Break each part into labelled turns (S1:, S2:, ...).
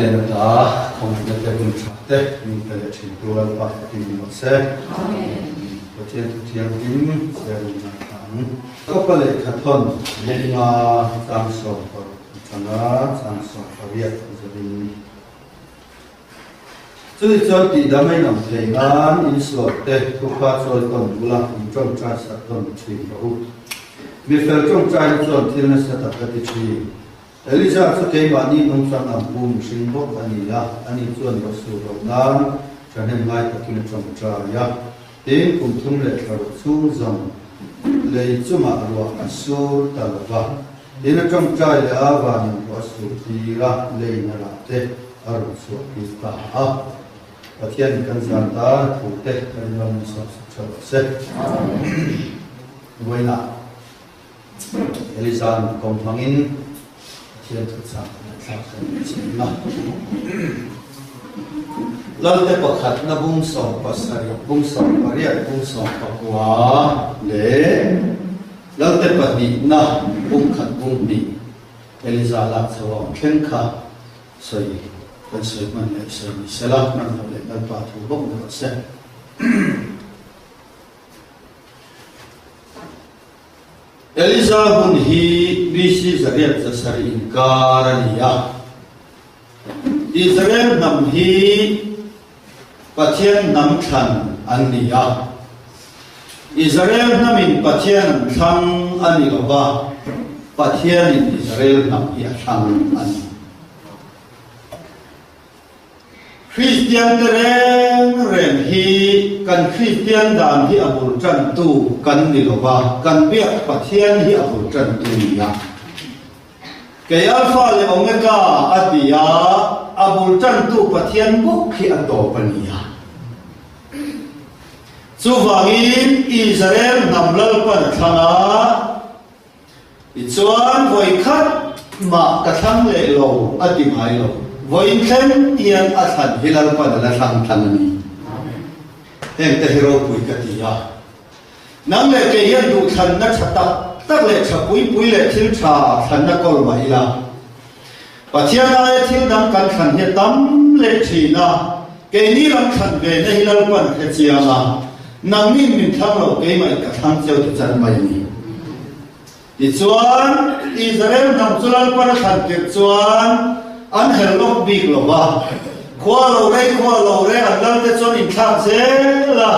S1: hnen ata khawngaihna te hun tha te min pe leh thin tu Lalpa fakin ni rawh se. Pathian thu thianghlim chhiarin ngaithla ang. Kawpa lehkha thawn bunga chang 16 atanga chang 18 zawin. Chuni chuan tihdam a inawm theih nan insual te thupha chawi tawn bula in tawngtai sak tawn thin rawh u. Mi fel tawngtaina chuan thil nasa tak a ti thin. Elija chu keimahni nungchang ang pu mihring bawk a ni a, ani chuan rawhsur loh nan thahnem ngai takin a tawngtai a. Tin, kum thum leh thla ruh chhung zawng lei chungah ruah a sur ta lo va. Tin, a tawngtai leh a vanin ruah a sur tir a, leiin a rah te a rawn chhuah tir ta a. Pathianin kan zan tan thu te kan inrawn sawm sak tha rawh se. Vawiinah. Elizan kawng hmangin Pathian thuchah ngaihthlak kan inchhim a. Lalte pakhatna bung 17, bung 18, bung 19 leh Lalte pahnihna bung khat bung hnih Eliza lak chho a awm thleng kha sawi kan sawi hman leh sawi ni sela, hman loh leh Lalpa thu bawk ni rawh se. Elisa hun hi BC 807 inkar a ni a. Israel hnam hi Pathian hnam thlan an ni a. Israel hnamin Pathian an thlang a ni lo va, Pathianin Israel hnam hi a thlang a ni. Kristian te reng reng hi kan Kristian dan hi a bul tantu kan ni lo va, kan biak Pathian hi a bul tantu ni a. Kei Alpha leh Omega a ti a, a bul tantu Pathian bawk hi a tawp a ni a. Chuvangin Israel hnam Lalpan a thlang a. Tichuan, vawi khat mah ka thlang leh lo a ti ngai lo. Vawiin thleng hian a thlan hi Lalpan a la thlang thlang a ni. Heng te hi ropui ka ti a. Nang leh kei hian duhthlanna tha tak tak leh tha pui pui leh thil tha thlanna kawl mah ila, Pathian aia thil dang kan thlan hi a tam leh thin a, keini lam thlan ve na hi Lalpan hre chiang a, nangnin min thlang lo keimah in ka thlang cheu ti chan mai a ni. Tichuan, Israel hnam chu Lalpan a thlan tirh chuan an hel lawk bik lo va, khua lo rei khua lo rei an lal te chuan inthlak zel a,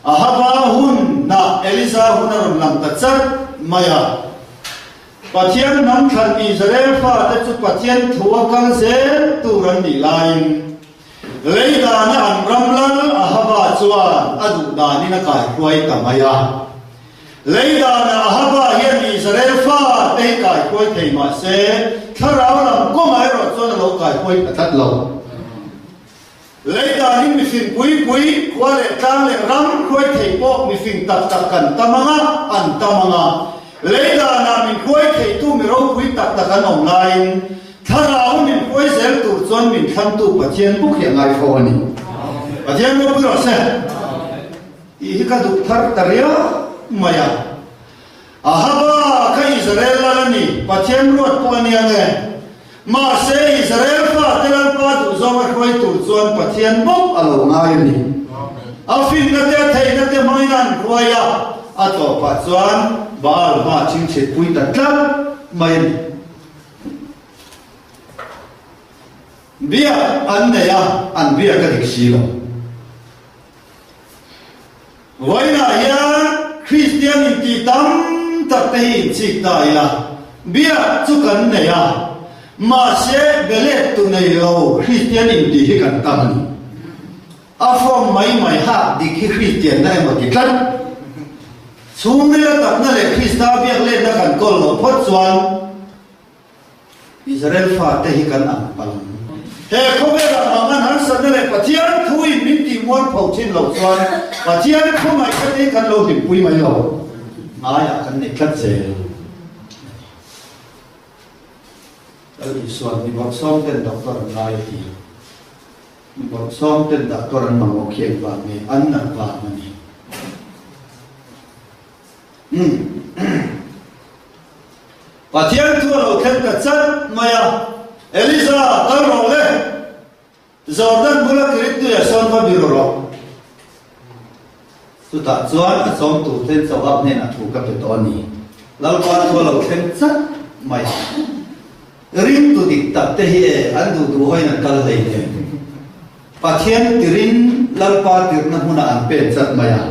S1: Ahaba hun nah Elisa hun a rawn lang ta chat mai a. Pathian hnam thlan Israel fate chu Pathian thu a kal zel tur an nih laiin, lei dana an ram lal Ahaba chuan a duh danin a kaihruai ta mai a. Lei dana Ahaba hian Israel fate hi kaihruai thei mah se, thlarau lam kawngah erawh chuan a lo kaihruai ta tlat lo. Lei danin mifing pui pui, khua leh tlang leh ram hruai thei pawh mifing tak tak kan tam ang a, an tam ang a. Lei danah min hruai theitu mi ropui tak tak an awm laiin, Thlarau min hruai zel tur chuan min thlangtu Pathian bawk hi a ngai fo a ni. Pathian ropui rawh se. Tih hi ka duh thar ta riau mai a. Ahaba kha Israel lal a ni, Pathian ruat pawh a nia nge? Mahse, Israel fate Lalpa duhzawng a hruai tur chuan Pathian bawk a lo ngai a ni. A finna te, a theihna te hmangin a han hruai a, a tawpah chuan Baal hma a chingchhitpui ta tlat mai a ni. Biak an nei a, an biak a dik si lo. Vawiinah hian Kristian intih tam tak te hi inchik ta ila, biak chu kan nei a, mahse belet tu nei lo Kristian intih hi kan tam a ni. A form mai mai hak dik hi Kristianna emaw ti tlat. Chhungrila takna leh Krista biak letna kan kawl loh phawt chuan, Israel fate hi kan ang palh ang. He khawvelah mangan harsatna leh Pathian thuin min tih mualpho thin loh chuan Pathian khawngaihna te hi kan lo hlimpui mai lo. Ngaiah kan nei tlat zel. Lal Isuan mi bawrhsawm ten doctor an ngai a ti a. Mi bawrhsawm ten doctor an mamawh khi engvang nge? An nat vang a ni. Pathian thu a lo thleng ta chat mai a, Elisa, kal rawh le! Jordan bula Kirit tuiah sawn va biru rawh. Chutah chuan a chawm tur ten Joab hnenah thu ka pe tawh a ni. Lalpa chu a lo thleng chat mai. Ringtu dik tak te hi e an duh duh hawiin an kal hlei hle. Pathian tirin Lalpa tirhna hmunah an pen chat mai a.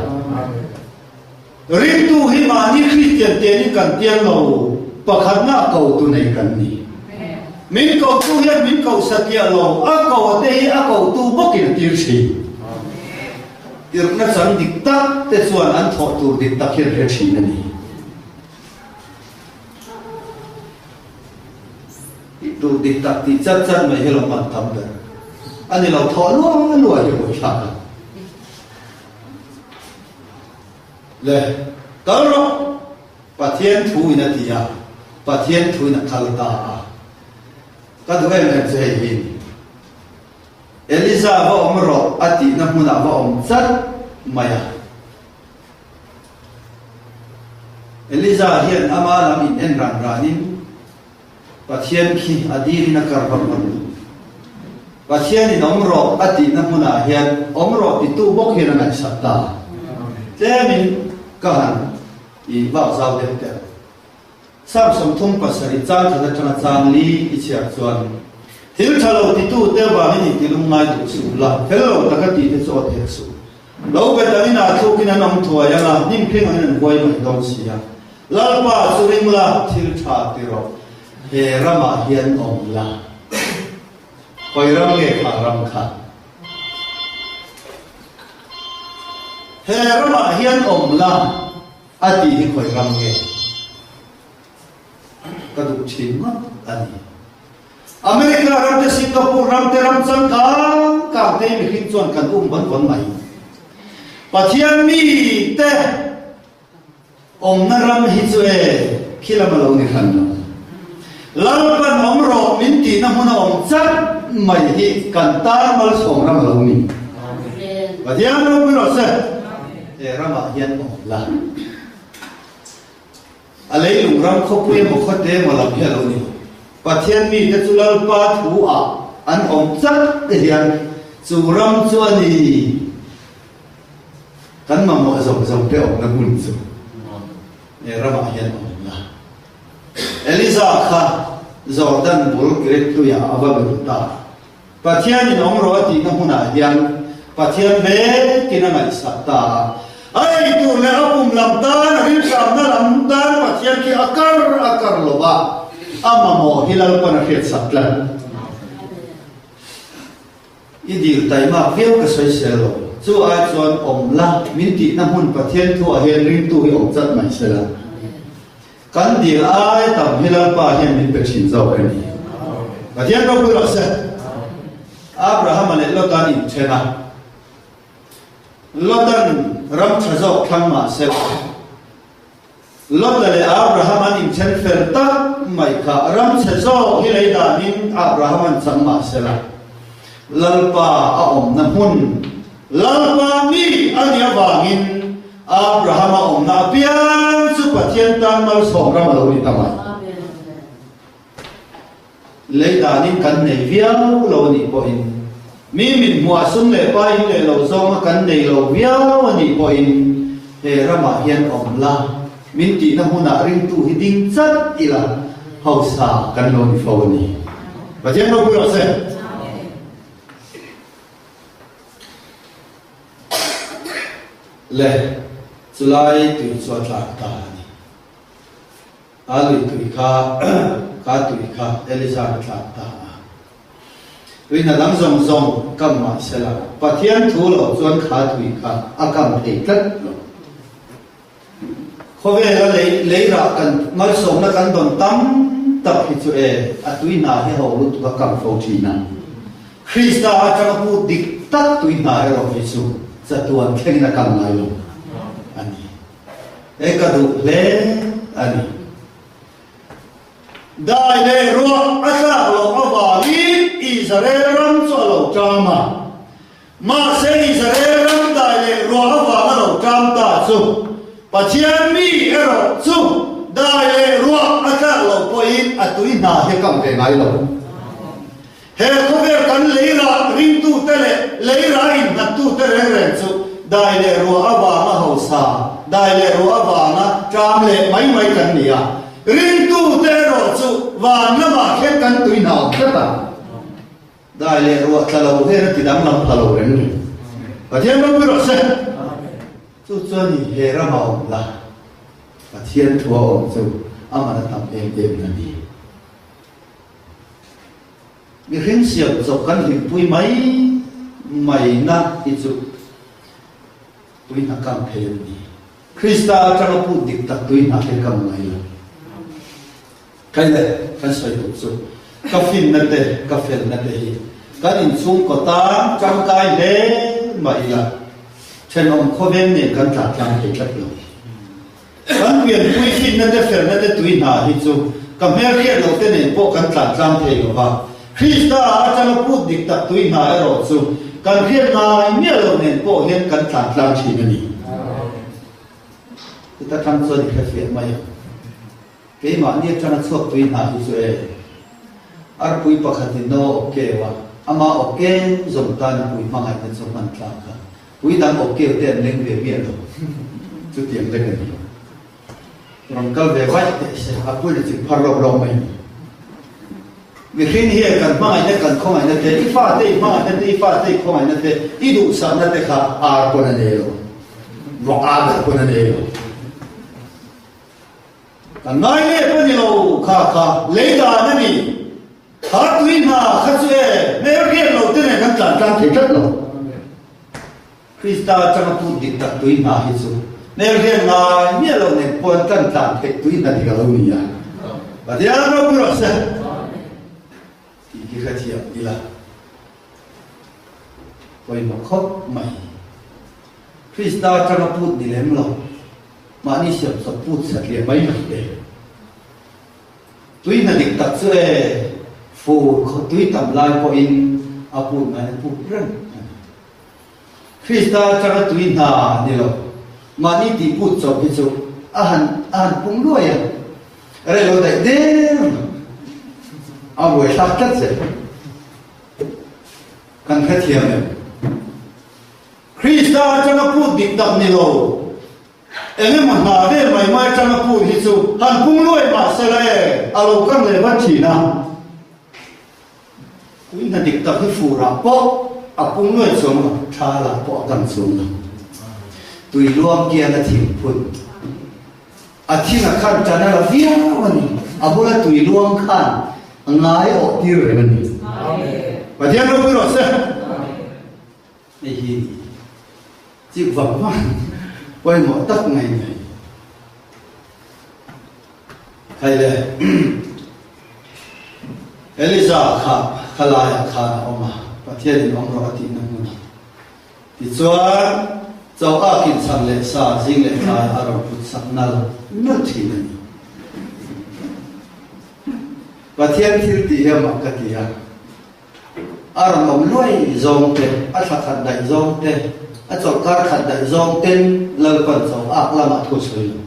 S1: Ringtu hi mahni Kristian tenin kan piang lo, pakhatna kotu nei kan ni. Min kotu hian min koh satliah lo, a ko a te hi a kotu bawkin a tir thin. Tirhna chang dik tak te chuan an thawh tur dik tak hi an hre thin a ni. Tih tur dik tak tih chat chat mai hi lo hman tam ber a ni lo, thawh luah luah hi buaithlak a. Le, kal rawh! Pathian thu in a ti a, Pathian thu in a kal ta a. Ka duh em em chu hei hi ni. Eliza va awm rawh a tihna hmunah va awm chat mai a. Eliza hian ama lam in en ran ranin Pathian khi a dilin a kar vak vak lo. Pathianin awm rawh a tihna hmunah hian awm rawh titu bawk hian a ngaihsak ta. Tlemin ka han i vak zau deuh teh ang. Psalm 37 chang khat atanga chang li i chhiar chuan, Thil tha lo titu te vangin intilung ngai duh suh la, fel lo taka tih te chu awt hek suh. Lo bet angin aa tlukin an awm thuai ang a, hnim phing angin an huai mai dawn si a. Lalpa chu ring la, thil tha ti rawh, he ramah hian awm la. Hawi ram nge kha ram kha? He ramah hian awm la a tih hi khawi ram nge? Ka duh thin ngawt a ni. America ram te Singapore ram te ram changkang kang te hi mihring chuan kan um vawn vawn mai. Pathian mi te Awmna ram hi chu e, khi lam a lo ni hran lo. Lalpan awm rawh min tihna hmun a awm chat mai hi kan tan malsawm ram a lo ni. Pathian ropui rawh se, he ramah hian awm la. A leilung ram khawpui emaw khawte emaw lam hi a lo ni lo. Pathian mite chu Lalpa thu ah an awm chat te hian chu ram chu a ni. Kan mamawh zawng zawng te awmna hmun chu he ramah hian a awm la. Eliza kha Jordan bul Kirit tuiah a va lut ta. Pathianin awm rawh a tihna hmunah hian Pathian vekin a ngaihsak ta a. A ei tur leh a pum lam tan, a rilhramna lam tan Pathian khi a kar a kar lo va, a mamawh hi Lalpan a hriatsak tlat. I dil taimak viau ka sawi sel lo. Chu ai chuan awm la, min tihna hmun Pathian thuah hian ringtu hi awm chat mai sela. Kan dil ai tam hi Lalpa hian min pe thin zawk a ni. Pathian ropui rawh se. Abrahama leh Lot-a an inthen a. Lot-a'n ram tha zawk thlang mah sela. Lota leh Abraham an inthen fel tak mai kha ram chhe zawk hi lei danin Abraham an chang mah sela, Lalpa a awmna hmun, Lalpa mi a nih avangin Abraham a awmna apiang chu Pathian tan malsawm ram a lo ni ta mai. Lei danin kan nei viau lo a nih pawhin, mi mit hmuah sum leh pa in leh lo zawnga kan nei lo viau a nih pawhin, he ramah hian awm la, min tihna hmunah ringtu hi ding chat ila, hausa kan lo ni fo a ni. Pathian ropui rawh se. Le, chulai tui chu a tlan ta a ni. A lui tui kha, ka tui kha Eliza'n a tlan ta a. Tuihna dang zawng zawng kam mah sela, Pathian thu loh chuan kha tui kha a kam thei tlat lo. Khawvela lei leirah kan malsawmna kan dawn tam tak hi chu e, a tuihna hi ho lutuk a kam fo thin a. Krista atanga pu dik tak tuihna erawh hi chu chatuan thlengin a kam ngai lo a ni. He ka duh hle a ni. Dai leh ruah a tlak loh avangin Israel ram chu a lo ṭam a. Mahse Israel ram dai leh ruah avanga lo ṭam ta chu Pathian mi erawh chu dai leh ruah a tlak loh pawhin a tui hna hi a kam ve ngai lo. He khawvel kan lei rah. ringtute leh leirah innghattute reng reng chu dai leh ruah avanga hausa, dai leh ruah avanga ṭam leh mai mai kan ni a. Ringtute erawh chu van lamah khian kan tui hna awm tlat a. Dai leh ruah tla lo hian a ti danglam pha lo reng reng. Pathian ropui rawh se. Chu chuan i he rama awm la, Pathian thu a awm chu a man a tam em em a ni. Mihring siam chawp kan hlimpui mai mai na hi chu tui hna kang thei an ni. Krista atanga put dik tak tui hna hi kang ngai lo. Kai le, kan sawi tuk chu ka finna te ka felna te hi kan inchhungkaw tan tangkai hle mah ila thenawm khawveng nen kan tlan tlang thei tlat lo. Kan pianpui finna te felna te tui hna hi chu ka hmelhriat lo te nen pawh kan tlan tlang thei lo va, Krista atanga put dik tak tui hna erawh chu kan hriat ngai miah lo nen pawh hian kan tlan tlang thin a ni. Chuta tang chuan i hrefiah mai ang. Keimahni atanga chhuak tui hna hi chu e. Arpui pakhatin no a awp keu a, ama awp keu zawng tan a pui hmangaihna chu hman tlak a, pui dang awp keu te an leng ve miah lo. Chutiang lek a ni. Rawn kal ve vaih teh se, a puina chik phar rawk rawk mai a ni. Mihring hian kan hmangaihna kan khawngaihna te, i fate i hmangaihna te, i fate i khawngaihna te, i duhsakna te kha ar pawn a nei lo, vawk ar ber pawn a nei lo. Kan ngai leh pawh ni lo kha kha lei dan a ni. Kha tui hna kha chu e hmel riat lo te nen kan tlan tlang thei tlat lo. Krista atanga put dik tak tui hna hi chu hmel riat ngai miah lo nen pawn kan tlan theih tui hna dik a lo ni a. Pathian ropui rawh se. Tih hi hrethiam ila pawimawh khawp mai. Krista atanga put ni lem lo. Mahni siam chawp put satliah mai mai te. Tui hna dik tak chu e, fur khaw tui tam lai pawhin a put ngaiin a put reng a ni. Krista atanga tui hna ni lo, mahni tih put chawp hi chu a han a han pung luai a, rei lo daih der a buaithlak tlat zel. Kan hrethiam em? Krista atanga put dik tak ni lo, eng emaw hna vel mai mai atanga put hi chu han pung luai mah se la e, a lo kang leh vat thin a. Tui hna dik tak hi furah pawh a pung luai chuang lo, thalah pawh a kang chuang lo. Tui luang kian a thing phun. A thing a khan tan a la viau a ni. A bula tui luang khan a ngai awh tir reng a ni. Pathian ropui rawh se. Hei hi chip vang vang pawimawh tak mai ni. Hei le Eliza kha khalaiah khan a awm a, Pathianin awm rawh a tihna hmunah. Tichuan, chaw a kinchhan leh sa zing leh tlai a rawn put sak nal nal thin a ni. Pathian thil tih hi a mak ka ti a. A rawn awm luai zawng te, a thla khat daih zawng te, a chawlhkar khat daih zawng ten Lalpan chaw ak lamah thu sawi lo.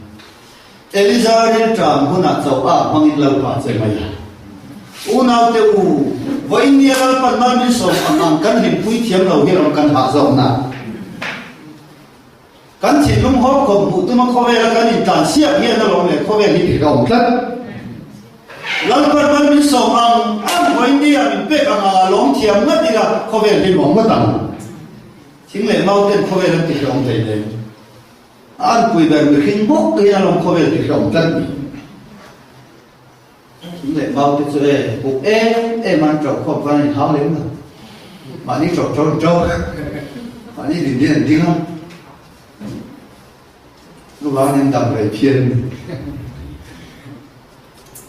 S1: Eliza rilṭam hunah chaw ak hmangin Lalpa che mai a. Unaute u, vawiin nia Lalpan mal min sawm ang ang kan hlimpui thiam lo hi rawn kan hah zawk na. Kan thinlung hawp khawp hmuh tuma khawvela kan intlan siak hian alawm leh khawvel hi tih ka awm tlat. Lalpan mal min sawm ang ang vawiin nia min pek ang ang a lawm thiam ngat ila khawvel hi nuam ngawt ang. Thing leh mau ten khawvel an ti hlawm hlei hle. A anpui ber mihring bawk te hian alawm khawvel ti hlawm tlat ni. Thing leh mau te chu e buk em em an ṭo khawp van in hau lem lo. Mahni ṭo ṭo an ṭo. Mahni din din an ding a. Chuvangin an dam rei phian a ni.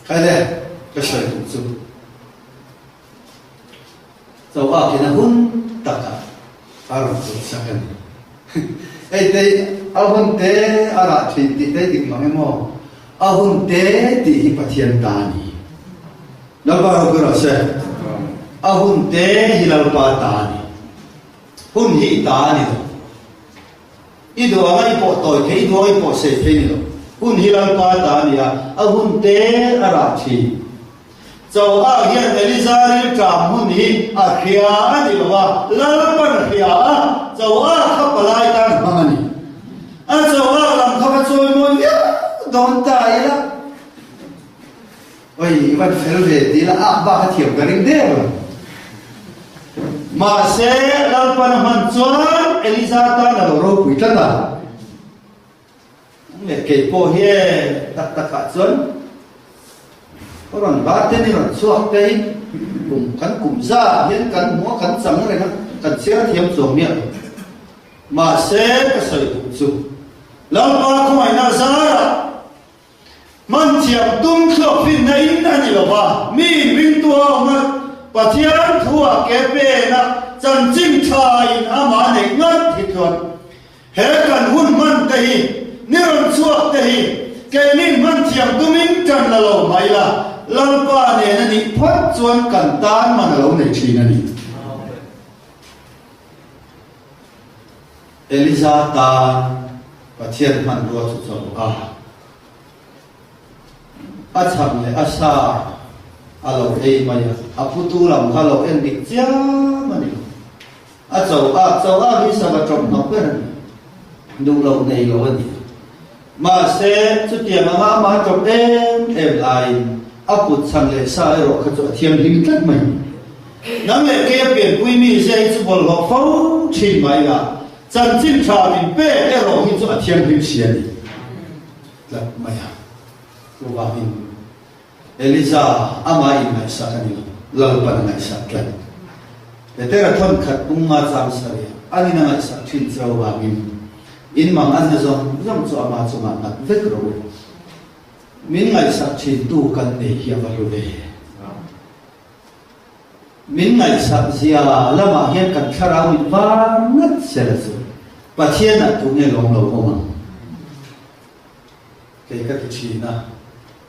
S1: Khai le, ka sawi tum chu. Chaw akin a hun takah a rawn put sak a ni. Hei te a hun te a rah thin tih te dik mang em aw? A hun te tih hi Pathian ta a ni. Lalpa ropui rawh se. A hun te hi Lalpa ta a ni. Hun hi i ta a ni lo. I duh anga i pawh tawi thei, i duh anga i pawh sei thei ni lo. Hun hi Lalpa ta a ni a, a hun te a rah thin. Choak hian Eliza rilṭam hun hi a hria a ni lo a, Lalpan a hria a, Choak kha palai tan a hmang a ni. A choak lam kha va chawi mawi viau dawn ta ila. Oi, i van fel ve ti ila, ah bak a thiam ka ring der lo. Mahse, Lalpan a hman chuan Eliza tan a lo ropui tlat a. Nge kei pawh hi e tak tak ah chuan ka rawn bar te ni rawn chhuak te hi kum kan kum za hian kan hmu a kan chang reng a kan chhiar thiam chuang miah lo. Mahse ka sawi duh chu Lalpa khawngaihna zarah Hman thiam tum thluak finna in a ni lo va, mi inringtu a awm a, Pathian thu ah ke pen a, chanchin tha in amah neih ngat hi chuan he kan hun hman te hi, ni rawn chhuak te hi keini hman thiam tumin tan la lo mai la, Lalpa nen a nih phawt chuan kan tan man a lo nei thin a ni. Eliza tan Pathian hmanrua chu chaw a, a chhang leh a sa a lo ei mai a, a putu lam kha lo en dik chiam a ni lo. A chaw a, chaw a hi sava tawp hnawk ber a ni, duh loh nei lo a ni. Mahse, chutiang anga amah tawp em em laiin a put chhan leh sa erawh kha chu a thianghlim tlat mai. Nang leh kei a pianpui mi zia hi chu bawlhhlawh fo thin mai la, chanchin tha min pek erawh hi chu a thianghlim si a ni tlat mai a. Chuvangin Eliza amah inngaihsak a ni lo, Lalpan a ngaihsak tlat. Petera thawn khat pung nga chang sarih a, an in a ngaihsak thin chau vangin in mang anna zawng zawng chu ama chungah nghat vek rawh u. Min ngaihsak thintu kan nei hi a va hlu ve. Min ngaihsak zia lamah hian kan thlarau in var ngat sela chu Pathianah tu nge lawm lo awm ang? Kei ka ti thin a,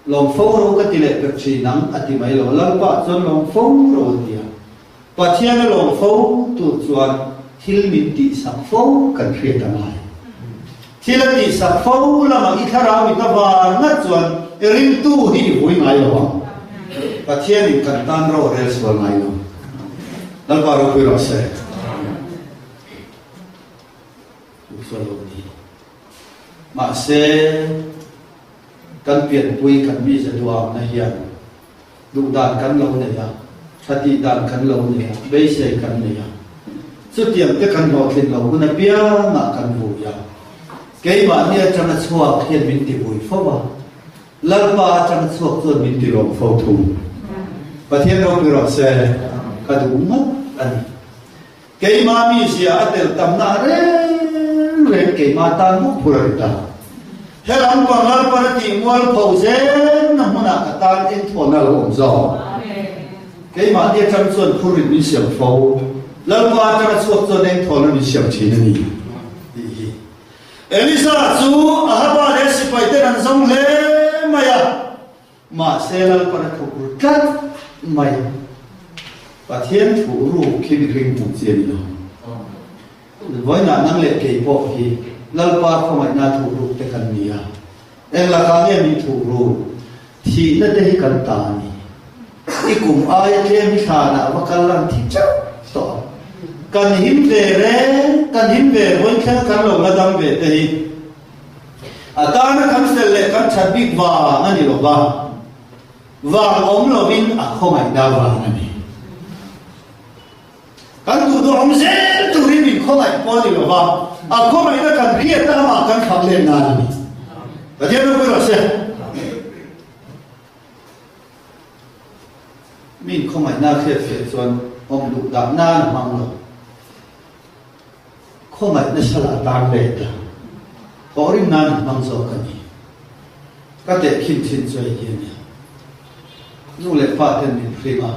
S1: lawm fo ro ka ti leh pek thin ang a ti mai lo, Lalpa chuan lawm fo ro a ti a. Pathiana lawm fo tur chuan thil min tihsak fo kan hriat a ngai. Thil a tihsak fo lamah i thlarau mit a var ngat chuan i ringtu hi i vui ngai lo ang. Pathianin kan tan ro a rel sual ngai lo. Lalpa ropui rawh se. Chu chuan lo ni. Mahse, kan pianpui kan mize duamna hian Duh dan kan lo nei a, tha tih dan kan lo nei a, beisei kan nei a. Chutiang te kan hlawhtlin lo hun apiangah kan vui a. Keimahni atanga chhuak hian min ti vui fo a, Lalpa atanga chhuak chuan min ti lawm fo thung. Pathian ropui rawh se, ka duh ngawt a ni. Keimah mizia a tel tamna reng reng keimah tan bawk phur a ni ta. He lampang Lalpan a tih mual pho zelna hmunah ka tan engthawhna a lo awm zawk. Keimahni atang chuan phurrit min siam fo, Lalpa atanga chhuak chuan engthawhna min siam thin a ni tih hi. Elisa chu Ahaba leh sipaiten an zawng hle mai a. Mahse Lalpan a thuk ru tlat mai. Pathian thu ruk khi mihring hmuh chi a ni lo. Vawiinah nang leh kei pawh hi Lalpa khawngaihna thuh ruk te kan ni a. Eng lakah nge min thuh ruk? Thihna te hi kan ta a ni. I kum aia tlem hi thlanah va kal lan thi teuh tawh ang. Kan him ve reng, kan him ve vawiin thleng kan lo la dam ve te hi. A tana kan fel leh kan that bik vang a ni lo va, vang awm lovin a khawngaihna vang a ni. Kan duh duh awm zel turin min khawngaih pawh a ni lo va, a khawngaihna kan hriatna amah kan fak let nan a ni. Pathian ropui rawh se. Min khawngaihna hriat fiah chuan awm duh dah nan a hmang lo. Khawngaih nasa lah tan let a, thawhrim nan an hmang zawk a ni. Ka tehkhin thin chu hei hi a nia. Nu leh pa ten min hrim a,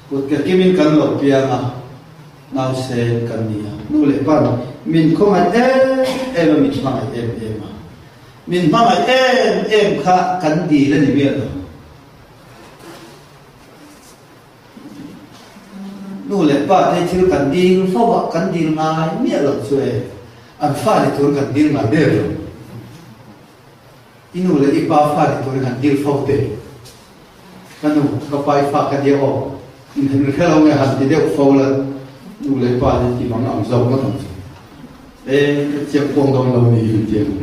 S1: kut ke kimin kan lo piang a, nausen kan ni a. Nu leh pa min khawngaih em em a, min hmangaih em em a. Min hmangaih em em kha kan dil a ni miah lo. Nu leh pa te thil kan dil fo a, kan dil ngai miah lo chu e, an fa ni tur kan dil ngai ber lo. I nu leh i pa fa ni turin han dil fo te. Ka nu, ka pa i fa ka nia aw, in han hre lo nge han ti deuh fo la, nu leh pa hi ti mang ang zawk ngawt ang chu. E, ka chiang kuang dawn lo ni in ti ang.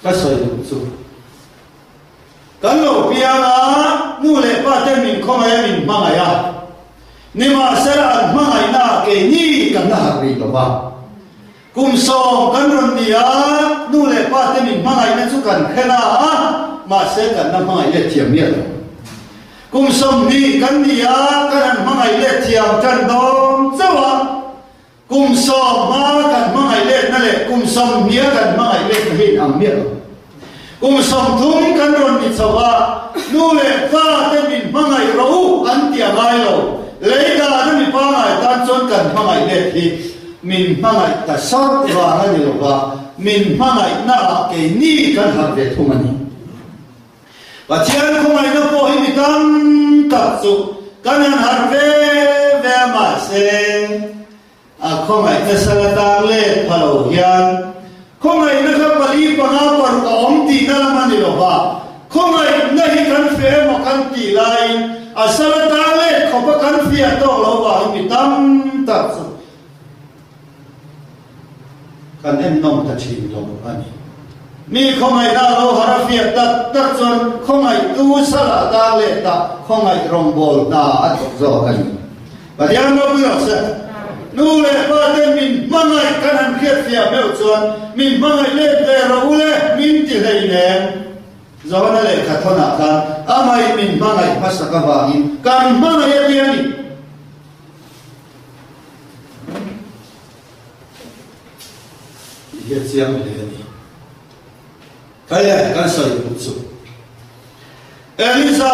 S1: Ka sawi duh chu. Kan lo piang a, nu leh pa ten min khawngaih a min hmangaih a. Nimahsela an hmangaihna ah keini kan la harh rih lo va. Kum sawm kan rawn ni a, nu leh pa te min hmangaihna chu kan hre na a, mahse kan la hmangaih let thiam miah lo. Kum 20 kan ni a, kan han hmangaih let thiam tan dawn chauh a, kum sawm hma kan hmangaih letna leh kum sawmhnih a kan hmangaih letna hi inang miah lo. Kum 30 kan rawn ni chho a, nu leh pa te min hmangaih rawh u an ti a ngai lo. Lei dana mi pangai tan chuan kan hmangaih let hi min hmangaih ta sawt vang a ni lo va, min hmangaihna ah keini kan harh ve thung a ni. Pathian khawngaihna pawh hi mi tam tak chu kan han harh ve ve a mahse, A khawngaihna sal atan let pha lo hian khawngaihna kha pali panga paruk a awm tihna lam a ni lo va, khawngaihna hi kan feh emaw kan tih laiin a sal atan let khawpa kan fiah tawk lo vangin mi tam tak chu kan ennawm ta thin lo a ni. Mi khawngaihna a lo har a fiah tak tak chuan khawngaihtu sal atan let a khawngaih rawngbawl hna a thawk zawk a ni. Pathian ropui rawh se. Nu leh pa ten min hmangaih kan han hriat fiah meuh chuan min hmangaih let ve rawh u le min ti hlei nen. Johana lehkha thawnah khan amaih min hmangaih hmasak avangin kan hmangaih a ti a ni. Tih hi a chiang hle a ni. Kei le kan sawi duh chu Elisa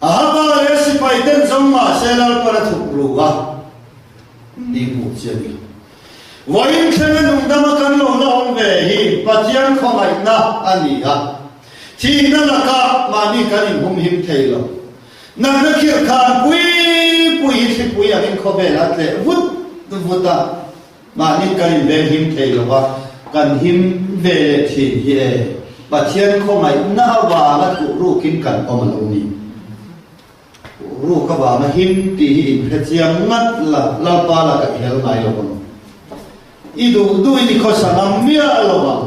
S1: Ahaba leh sipai ten zawng mahse Lalpan a thuk ru a, ni hmuh chi a ni. Vawiin thlenga nungdama kan lo la awm ve hi Pathian khawngaihna a ni a, thihna lakah mahni kan inhumhim thei lo. Natna khirhkhan pui pui hi thlipui angin khawvel a tleh vut vut a. Mahni kan invenghim thei lo va, kan him ve leh thin hi e. Pathian khawngaihna avanga thuh rukin kan awm a lo ni. Thuh ruk avanga him tih hi inhre chiang ngat la, Lalpa lakah i hel ngai lo ang. I duh duhin i khawsa ngam miah lo ang.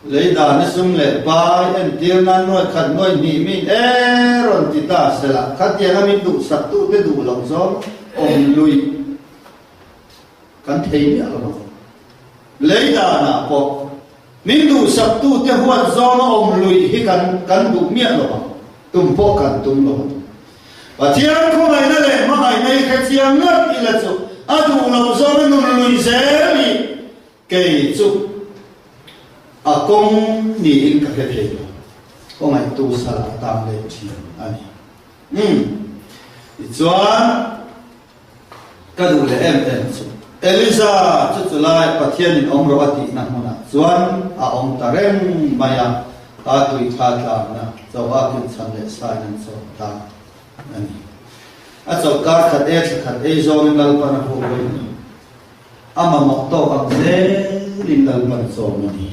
S1: Lei dana sum leh pai entir nan nuai khat nuai hnih min e rawn ti ta se lah khatianga min duhsaktute duh loh zawng awm lui kan thei miah lo ang. Lei danah pawh min duhsaktute huat zawnga awm lui hi kan kan duh miah lo ang, tum pawh kan tum lo ang. Pathian khawngaihna leh hmangaihna hi hre chiang ngat ila chu a duh loh zawnga nun lui zel hi kei chu a kawng niin ka hre thei lo. Khawngaihtu sal a tam leh thin a ni. Umm. Tichuan ka duh leh em em chu Eliza chu chulai Pathianin awm rawh a tihna hmunah chuan a awm ta reng mai a. A tui thla tlakna choa kinchhan leh sain an chawm ta a ni. A chawlhkar khat e thla khat ei zawngin Lalpan a hmuh vawi hnih. A mamawh tawk ang zelin Lalpan a chawm a ni.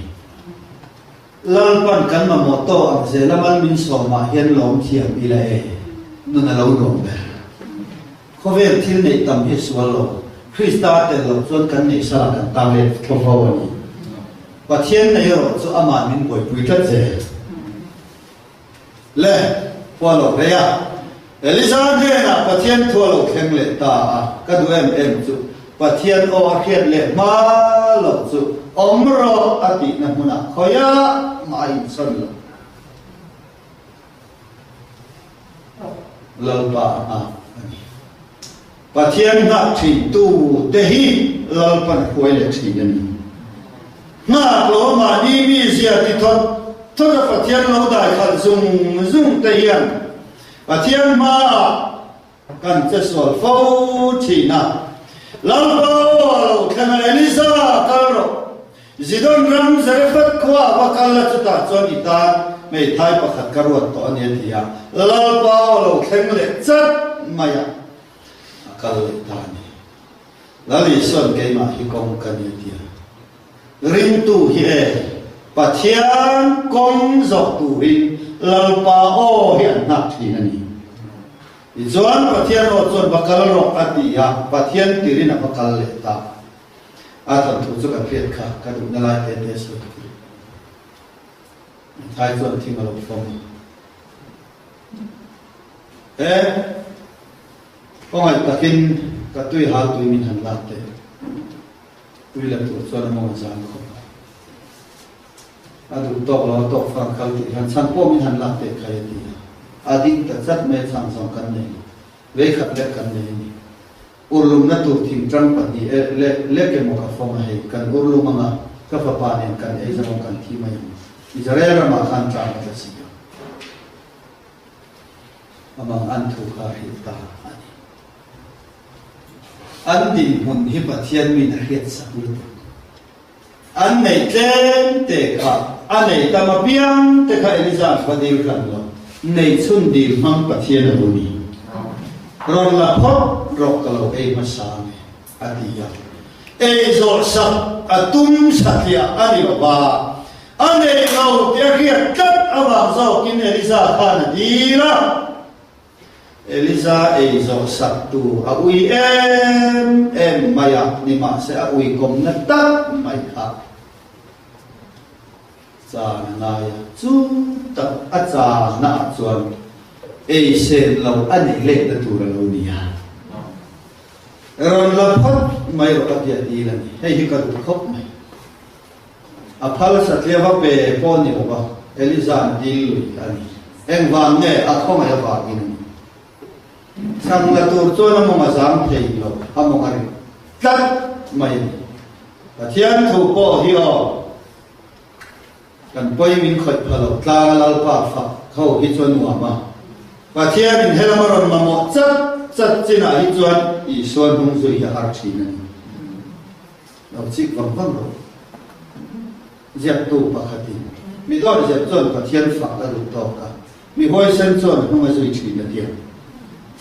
S1: Lalpan kan mamawh tawk ang zela mal min sawmah hian lawm thiam ila e, nun a lo nuam ber. Khawvel thil neih tam hi a sual lo. Krista tel loh chuan kan neih salah kan tang let thlawh fo a ni. Pathian nei erawh chu amah min buaipui tlat zel. Le, khua lo rei a. Elisa hnenah Pathian thu a lo thleng leh ta a, ka duh em em chu Pathian aw a hriat leh hma loh chu awm rawh a tihna hmunah khawiah mah a insawn lo. Lalpa a nghak a ni. Pathian nghak thin tu te hi Lalpan a hruai leh thin a ni. Nghak lo mahni mizia ti thawt thawt a Pathian lo dai khalh zung zung te hian Pathian hmaah Kan che sual fo thin a. Lalpa aw a lo thleng a, Elisa, kal rawh. Zidon ram Zarephath khua a va kal a, chutah chuan i tan hmeithai pakhat ka ruat tawh a ni a ti a. Lalpa aw a lo thleng leh chat mai a, a kal leh ta a ni. Lal Isua'n keimah hi kawng ka ni a ti a. Ringtu hi e. Pathian kawng zawh turin Lalpa aw hi an nghak thin a ni. Tichuan Pathian aw chuan va kal rawh a ti a, Pathian tirin a va kal leh ta. A thawnthu chu kan hriat kha ka duhna lai te te sawi ka ti. Thai chuan thing a lo fawm a. E, khawngaih takin ka tui hal tui min han lak teh. Tui la tur chuan a mawng a zang khawp a. A duh tawk lo a tawk fang kal tih hian chhan pawh min han lak teh khai a ti a. A ding ta chat mai a chhan zawng kan nei lo. Veikhat lek kan nei a ni. Urlumna tur thingtang pahnih e lek lek emaw ka fawm a hei, kan urlum anga ka fapa nen kan ei zawng kan thi mai ang. Israel ramah khan tlang a tla si a. Amang an thu kha a hrilh ta a ni. An dinhmun hi Pathian min a hriatsak lutuk. An neih tlem te kha, a nei tam apiang te kha Eliza kha dil hran lo, nei chhun dil hmang Pathian a lo ni. Rawn la phawt rawh ka lo ei hmasa ang e, a ti a. Ei zawh sak a tum satliah a ni lo va, a nei lo tih a hriat tlat avang zawkin Eliza khan a dil a. Eliza ei zawh sak tu a ui em em mai a, nimahse a ui kawmna tak mai kha chan a ngai a, chu tak a channa ah chuan ei sen lo a neih letna tur a lo ni a, rawn la phawt mai rawh a ti a dil a ni, hei hi ka duh khawp mai. A phal satliah va pe pawh ni lo va, Eliza'n dil lui a ni. Engvang nge a khawngaih avangin a ni. Chhang la tur chuan a mawng a zang thei lo, a mawng a ri tlat mai a ni. Pathian thu pawh hi aw, kan pawi min khawih pha lo, tlanga Lalpa fak ho hi chuan nuam a. Pathianin helam a rawn mamawh chat chat chinah hi chuan Isua hnung zui hi a har thin a ni. Lo chik vang vang rawh. Ziaktu pakhatin, Mi dawihzep chuan Pathian fak a duh tawk a, mi huaisen chuan hnung a zui thin a tia.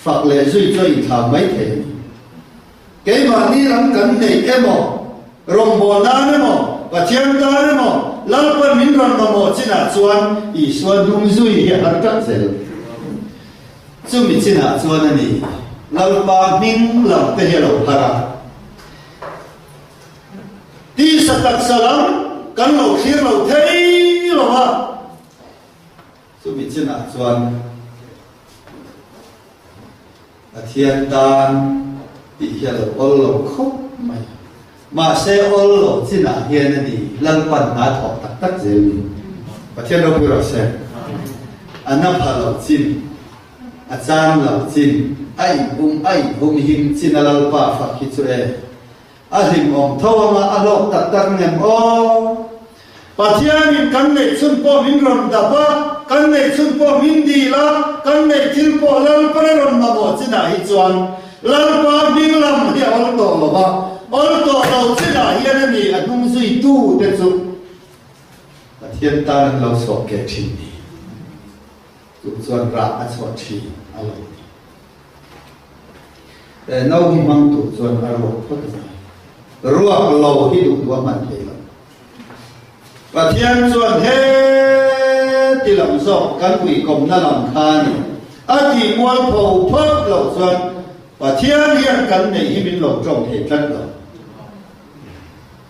S1: Fak leh zui chu a inthlau mai thei a ni. Keimahni ram kan neih emaw, rawngbâwl nan emaw, Pathian tan emaw, Lalpan min rawn mamawh chinah chuan Isua hnung zui hi a har tlat zel. Chumi chinah chuan a ni, Lalpa hming lam te hi a lo har a. Tisa taksa lam kan lo thlir lo thei lo va, chumi chinah chuan Pathian tan tih hi a lo awl lo khawp mai a. Mahse awl lo chinah hian a ni Lalpan hna thawk tak tak zel ni. Pathian ropui rawh se. A na pha lo chin. A chan lo chin, a inhum a inhum him chin a Lalpa fak hi chu e. A hlimawm tho anga a hlawk tak tak ngem aw. Pathianin kan neih chhun pawh min rawn dap a, kan neih chhun pawh min dil a, kan neih thil pawh Lalpan a rawn mamawh chinah hi chuan Lalpa hming lam hi a awl tawh lo va, awl tawh lo chinah hian a ni a hnung zuitu te chu Pathian tan an lo sawh keh thin ni. Chu chuan rah a chhuah thin a lo ni. Eh, no hi hmang tur chuan a ruak phawt a ngai. Ruak lo hi duh duh a hman thei lo. Pathian chuan he ti lam zawk kan uikawmna lam kha a ni. A tih mualpho phawt loh chuan Pathian hian kan neih hi min lo tawng thei tlat lo.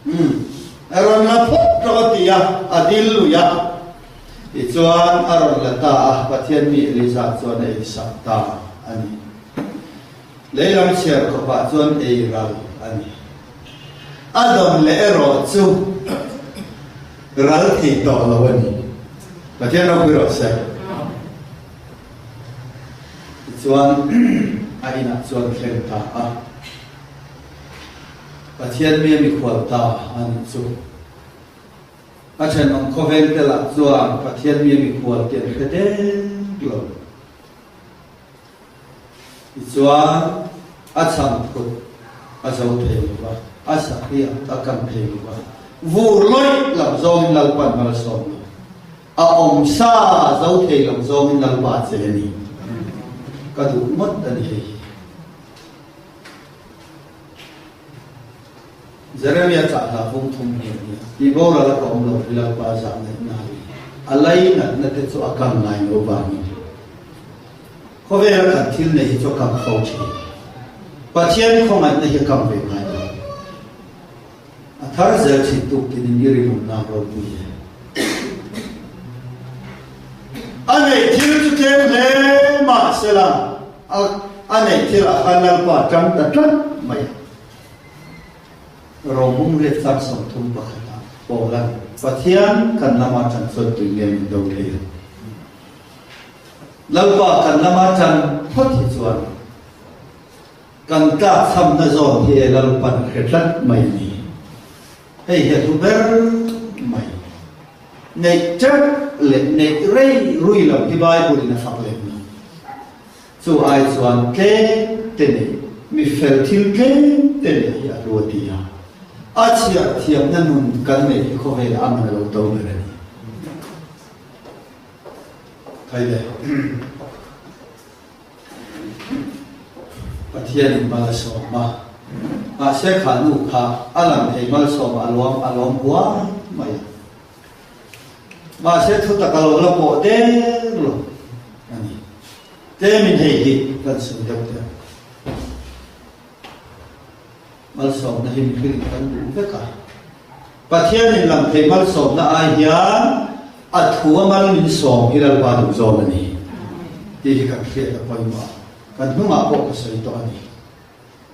S1: Umm, a rawn la phawt rawh a ti a, a dil lui a. Tichuan a rawn la ta a, Pathian mi Eliza chuan a eisak ta a ni. Lei lam chhiar khawpah chuan ei ral a ni. A dawn leh erawh chu ral thei tawh lo a ni. Pathian ropui rawh se. Tichuan a inah chuan thleng ta a. Pathian mi a mikhual ta a nih chu. A thenawm khawvel te lah chuan Pathian mi a mikhual tih an hre dek lo. Tichuan a chhangphut a zo thei lo va, a sahriak a kam thei lo va, vur lawih lam zawngin Lalpan malsawm lo. A awm sa zo thei lo zawngin Lalpa che a ni. Ka duh ngawt a ni hei hi. Jeremia chah hla vung thum hi a ni a, Tih boral a ka awm lo hi Lalpa zah ngaihna a ni. A lainatna te chu a kang ngai lo vangin. Khawvela kan thil neih hi chu a kang fo thin. Pathian khawngaihna hi a kang ve ngai lo. A thar zel thin tuk tinin i rinawmna ropui e. A neih thil chu tlem hle mahsela a a neih thil ah khan Lalpa tang ta tlat mai a. Rohmung riat tlang 31 ah Paula'n Pathian kan lama tan chuan tui nge min do thei ang? Lalpa kan lama tan phawt hi chuan Kan tlakchhamna zawn hi e Lalpan hre tlat mai a ni. Hei hi a hlu ber mai. Neih teuh leh neih rei rui lam hi Bible in a fak lem lo. Chu ai chuan tlem te neih, mi fel thil tlem te neih hi a hlu a ti a. A chhiar thiamna nun kan neih hi khawvelah a man a lo to ber a ni. Khaile. Pathianin mal a sawm a, mahse kha nu kha a lang thei malsawm a luam a lawm huai mai a. Mahse thutak a lo la pawh der lo a ni. Tlemin hei hi kan sawi deuh teh ang. Malsawmna hi mihring kan duh vek a. Pathianin lang thei malsawmna ai hian a thu a mal min sawm hi Lalpa duh zawn a ni tih hi kan hriat a pawimawh a, kan hnungah pawh ka sawi tawh a ni.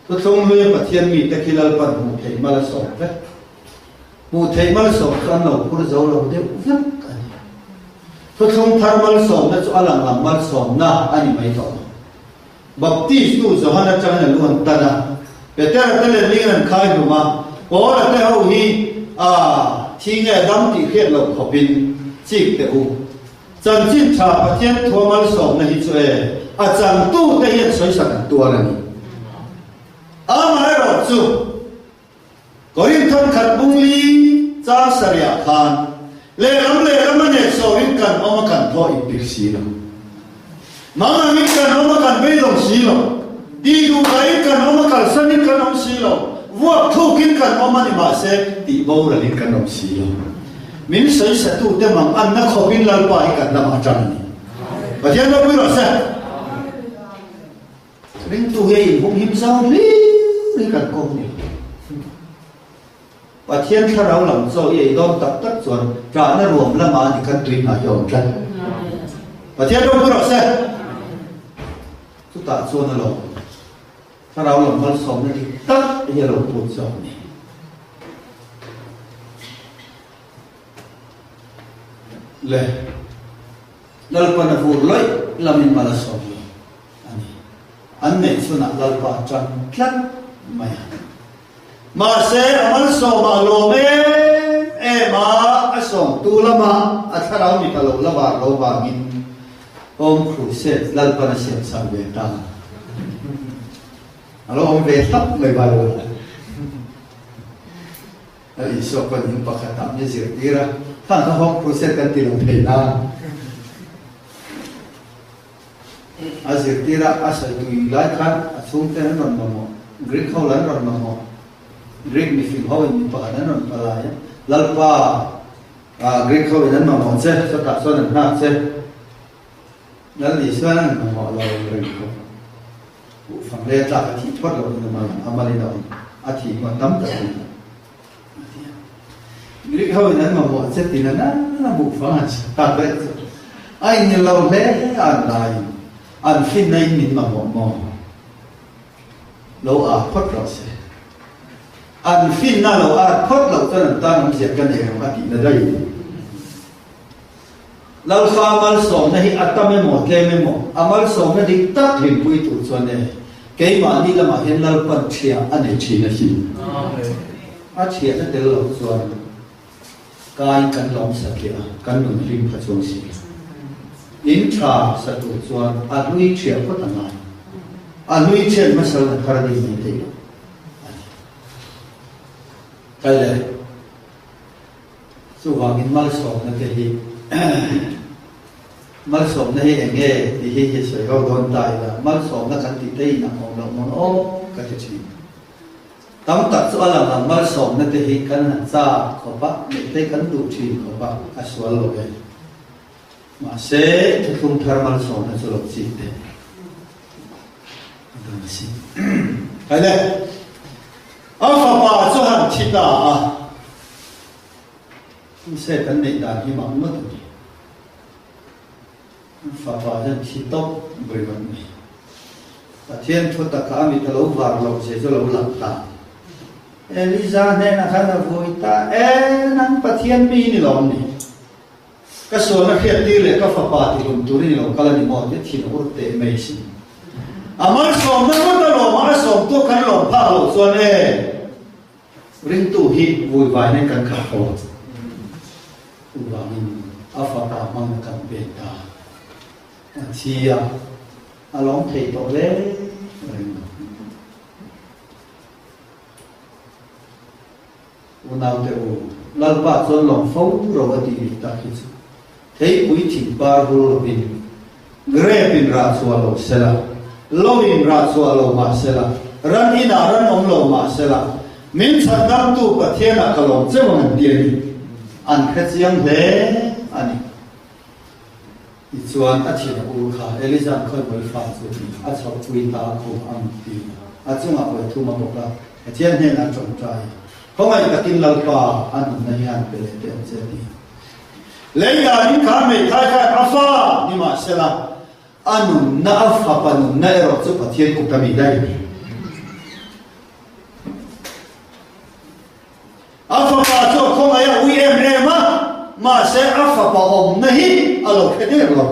S1: Thuthlung hluia Pathian mite khi Lalpan hmuh theih mal a sawm vek. Hmuh theih malsawm chu an lo phur zo lo deuh vek a ni. Thuthlung thar malsawmna chu a lang lam malsawmna a ni mai tawh lo. Baptist nu Johan atangin a lu an tan a, Petera te leh Lingin an khai hlum a, Paula te ho hi a thi nge a dam tih hriat loh khawpin chik teh u. Chanchin tha Pathian thua malsawmna hi chu e, a changtute hian sawisak an tuar a ni. Amaherawhchu. Korinthon khat bung li chang sarihah khan lehlam lehlam a nehsawhin kan awm a kan thaw inpik si lo. Mang angin kan awm a kan beidawng si lo. Tih duh laiin kan awm a kalsanin kan awm si lo. Vuak thukin kan awm a ni mahse tih boralin kan awm si lo. Min sawisatute mang anna khawpin Lalpa hi kan lamah a tang a ni. Pathian ropui rawh se. Ringtu hi a inhum him zau hlir hi kan kawm ni. Pathian thlarau lam chaw i ei dawn tak tak chuan ṭahna ruam lama ni kan tui hna hi a awm tlat. Pathian ropui rawh se. Chutah chuan a lo thlarau lam malsawmna dik tak hi a lo put zawk ni. Le Lalpan a vur lawih lamin mal a sawm lo. a ni. An neih chhunah Lalpa a ṭang tlat mai a. Mahse, a malsawmah a lawm em em a, a sawmtu lamah a thlarau mit a lo la var lo vangin Home Crusade Lalpan a siam chak ve ta. A lo awm ve hlauh mai Bible ah. Lal Isua pawn in pakhatah min zirtir a, khang kha Home Crusade kan ti lo thei nan. A zirtir a, a sawi tui lai khan a chhungten an rawn mamawh, Greek ho an rawn mamawh, Greek mifing ho in mi pakhat an rawn palai a, Lalpa, ah Greek ho in an mamawh che, chutah chuan an nghak che, Lal Isuan an mamawh lo reng khawp a, Kuhfang leh a tlak a thih phawt loh in a mal a malin a awm, a thih hnuah tam tak in. Greek ho in an mamawh che tin a nana buhfang an sawi tak daih chu a in ni lo hle an laiin an finna in min mamawh maw? Lo ât phawt rawh se. An finna lo ât phawt loh chuan an tan awmzia ka nei lo a tihna daih a ni. Lalfa malsawmna hi a tam emaw tlem emaw, a malsawmna dik tak hlimpui tur chuan e, keimahni lamah hian Lalpan ṭhiah a nei ṭhin a sin. A ṭhiahna tel lo chuan kai kan lawm satliah a, kan nun hlim kha chuang si lo. In ṭha sa tur chuan a hlui ṭhiah phawt a ngai. A hlui ṭhian hmasa la thar a ni mai thei lo a ni. Kai le. Chuvangin malsawmna te hi malsawmna hi eng nge tih hi hi sawi ho dawn ta ila, malsawmna kan tih te inang awm loh mawn aw ka ti thin. Tam tak chu a lang ang malsawmna te hi kan han chak khawp a, neih te kan duh thin khawp a, a sual lo e. Mahse, thuthlung thar malsawmna chu lo chik teh. A dang a si. Khai le, a fapa chu han thi ta a. Mahse, kan neih dan hi mak ngawt a ni. A fapa hian thi tawp ringawt mai. Pathian thu taka a mit a lo var loh zia chu a lo lang ta. Eliza hnenah khan a vui ta, E, nang Pathian mi i ni lawm ni? Ka sualna hriattir leh ka fapa tihlum turin i lo kal a ni maw? tia thin a ur teh mai sin. A malsawmna ngawt a lawm a, a sawmtu kan lawm phak loh chuan e, ringtu hi vui vai nen kan khat fo. Chuvangin a fapa hmang kan pek ta. A thi a, a lawm thei tawh hle reng lo. Unaute u, Lalpa chuan lawm fo ro a tih nih tak hi chu theipui thing par hul lovin grep in rah chhuah lo sela, lo in rah chhuah lo mah sela, ran inah ran awm lo mah sela, min chhandamtu Pathianah ka lawm cheu ang an ti a ni. An hre chiang hle a ni. Tichuan, a thin a ur kha, Eliza'n khawimawi fa chu a chhohpui ta a khum ang tiin a chungah vawi thum a bawk a, Pathian hnenah a tawngtai. Khawngaih takin Lalpa a nunna hian pe leh teh ang che a ti. Lei danin kha hmeithai khan a fa nimahsela a nunna a fapa nunna erawh chu Pathian kut a mi daih a ni. A fapa chu a khawngaih a ui em em a, mahse a fapa awmna hi a lo hre der lo.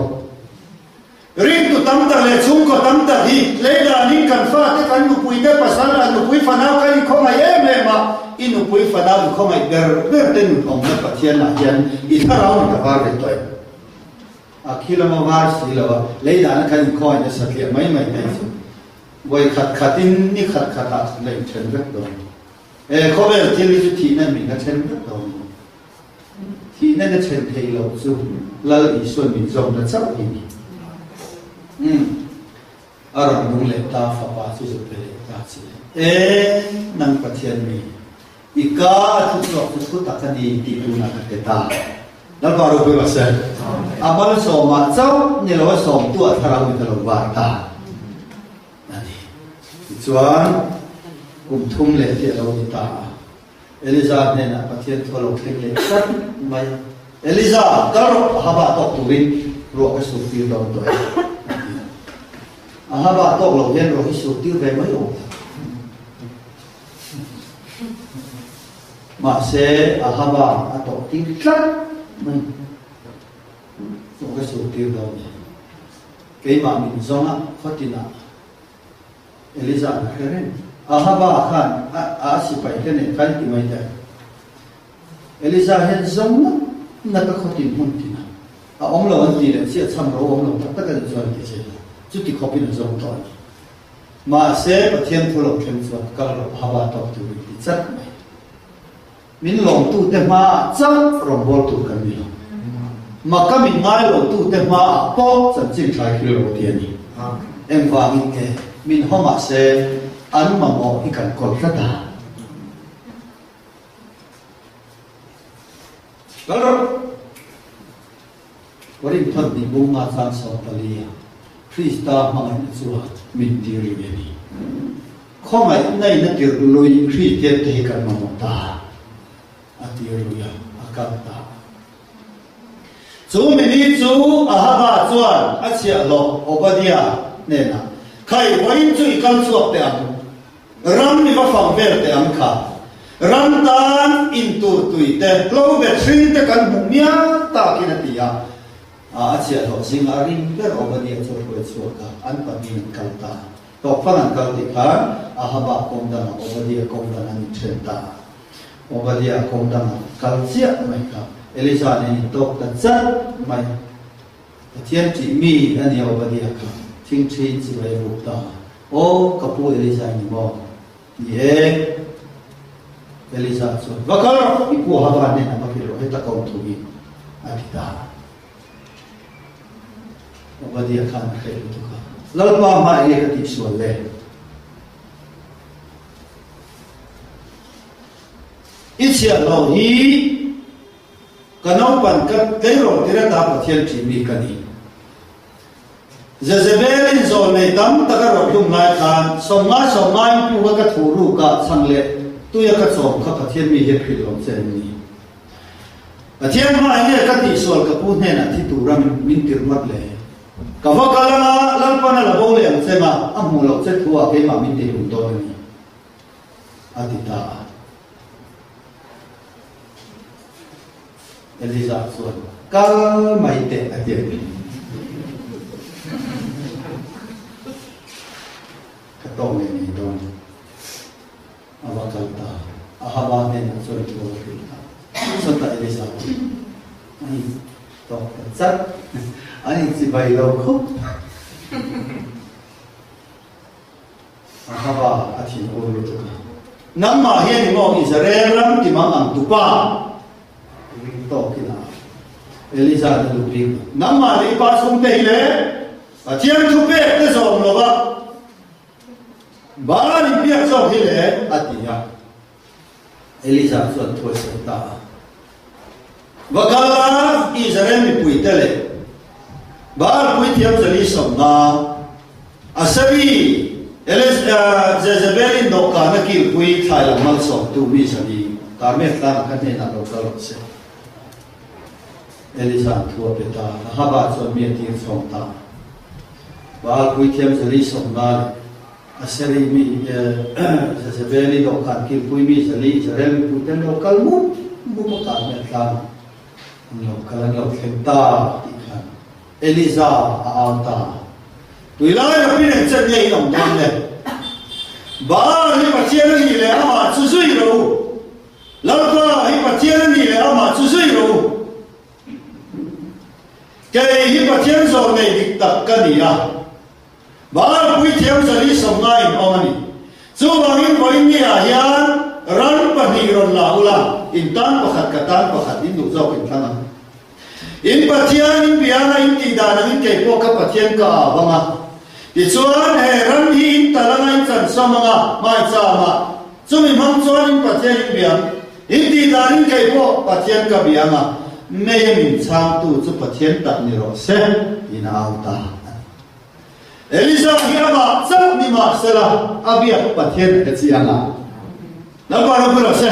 S1: Ringtu tam tak leh chhungkaw tam tak hi lei danin kan fate, kan nupuite, pasal ah nupui fanau kan inkhawngaih em em a, i nupui fanau inkhawngaih ber ber te nun awmna Pathian ah hian i thlarau mit a var ve tawh em? A khi lama var si lo a, lei dana kan inkhawngaih nasa tliah mai mai te chu vawi khat khatin ni khat khatah kan la inthen vek dawn. He khawvel thil hi chu thihna min a then vek lo a ni. Thihna na then thei lo chu Lal Isuan min zawmna chauh hi ni. Umm. A rawn nung leh ta, fapa chu zu pe leh ta che. E, nang Pathian mi, i ka a thu chhuak chu thu tak a ni tih tunah ka hre ta. Lalpa ropui rawh se. A malsawmah chauh ni lo a sawmtu a thlarau in a lo var ta. A ni. Tichuan, kum thum leh te a lo ni ta a. Eliza hnenah Pathian thu a lo thleng leh tlat mai a. Eliza, kal rawh, Ahaba tawk turin ruah ka sur tir dawn tawh e, a ti a. Ahaba tawk lo hian ruah hi sur tir ve mai awm tak. Mahse, Ahaba a tawk tir tlat mai. Ruah ka sur tir dawn e. Keimah min zawnga khawtinah Eliza an hre reng. Ahaba khan a a sipai te nen khan ti mai teh. Eliza hian zawng ngat ngat a khawtin hmun tinah a awm lo an ti leh chiah chham ro awm lo tak tak a ni chuan ti che la chuti khawpin a zawng tawh a ni. Mahse Pathian thu lo thleng chuan kal rawh Ahaba tawk turin ti chat mai. Min lawmtute hmaah chauh rawngbâwl tur kan ni lo. Maka min ngai lotute hmaah pawh chanchin thlai thil ro ti a ni. Engvangin nge min haw mah se an mamawh hi kan kawl tlat a? Kal rawh. Korinth hnih bunga chang 14 a Krista hmangaihna chuan min tir lui a ni. Khawngaihna in a tirh lui Kristian te hi kan mamawh ta. A tir lui a, a kal ta. Chu mini chu Ahaba chuan a chhiahhlawh Obadia hnenah, Khai, vawiin chu i kal chhuak teh ang. Ram i va fang vel teh ang kha. Ram tan in tur tui te, hlo bet hring te kan hmuh mial takin a ti a. A chhiahhlawh zingah a ring ber Obadiah chu a hruai chhuak a, an pahnihin an kal ta. Tawkfang an kal tih khan Ahaba kawng dangah Obadiah kawng dang an inthen ta a. Obadiah kawng dangah kal chiah mai kha Eliza nen intawk ta chat mai. Pathian ṭih mi a nia Obadiah kha thingṭhiin chibai a buk ta a. Aw, ka pu Eliza i ni maw? Ni e. Eliza chuan, Va kal rawh, i pu Ahaba hnenah va hrilh rawh, heta ka awm thu hi, a ti ta a. Obadiah khan a hreh lutuk a, Lalpa hma enge ka tihsual le? I chhiahhlawh hi ka naupan ka tleirawl tir ata Pathian ṭih mi ka ni. Jezebel-in zawlnei tam tak a rawh hlum lai khan sawmngai sawmngaiin puk a ka thuh ruk a chhang leh tui a ka chawm kha Pathian mi hian hrilh lo che an ni. Pathian hmaah nge ka tihsual ka pu hnenah thi tura min tirh ngawt le? Ka va kal anga Lalpan a la bo leh ang che nga a hmuh loh che thu ah keimah min tihlum dawn a ni a ti ta a. Eliza chuan, Kal mai teh a ti a ni. Ka tawng leh ngei dawn. A va kal ta. Ahaba hnenah chuan thu a hrilh ta. Chutah Eliza chuan, A in tawk ta chat. An inchibai lo khawp. Ahaba a thin ur lutuk a. Nangmah hian i maw Israel ram ti mang ang tupa? Ring tawkin a au. Eliza te duh bik lo. Nangmah leh i pa chhungte hi le Pathian thu pek te zawm lo va, Baal in biak zawk hi le a ti a. Eliza chuan thu a sawi ta a. Va kal la, Israel mipuite leh Baal puithiam zali sawmna, Aseri, Jezebel-in dawhkana kilpui thlai lam malsawmtu mi zali Karmel tlangah kha hnenah lo kal rawh se. Eliza-a'n thu a pe ta a, Ahaba chuan mi a tir chhawng ta a. Baal puithiam zali sawmna leh Aseri mi Jezebeli dawhkan kilpui mi zali Israel mipuite an lo kal mup mup a Karmel tlangah an lo kal an lo thleng ta tih khan Eliza a au ta. Tui lai rapin eng chen nge in awm dawn le? Baal hi Pathian a nih leh amah chu zui rawh u. Lalpa hi Pathian a nih leh amah chu zui rawh u. Kei hi Pathian zawh nei dik tak ka ni a. Baal puithiam zali sawmnga in awm a ni. Chuvangin vawiin ah hian ran pahnih rawn la ula, in tan pakhat ka tan pakhat in duh zawk in thlang ang. In Pathian in biana in tih dan angin kei pawh ka Pathian ka au ang a. Tichuan he ran hi in tal anga in chansawm ang a, hmaicham ah. Chumi hmang chuan in Pathian in biang. In tih danin kei pawh Pathian ka biang a, mei a min chhangtu chu Pathian tak ni rawh se, tiin a au ta a ni. Elisa hi amah chauh ni mah sela a biak Pathian a chiang a. Lalpa ropui rawh se.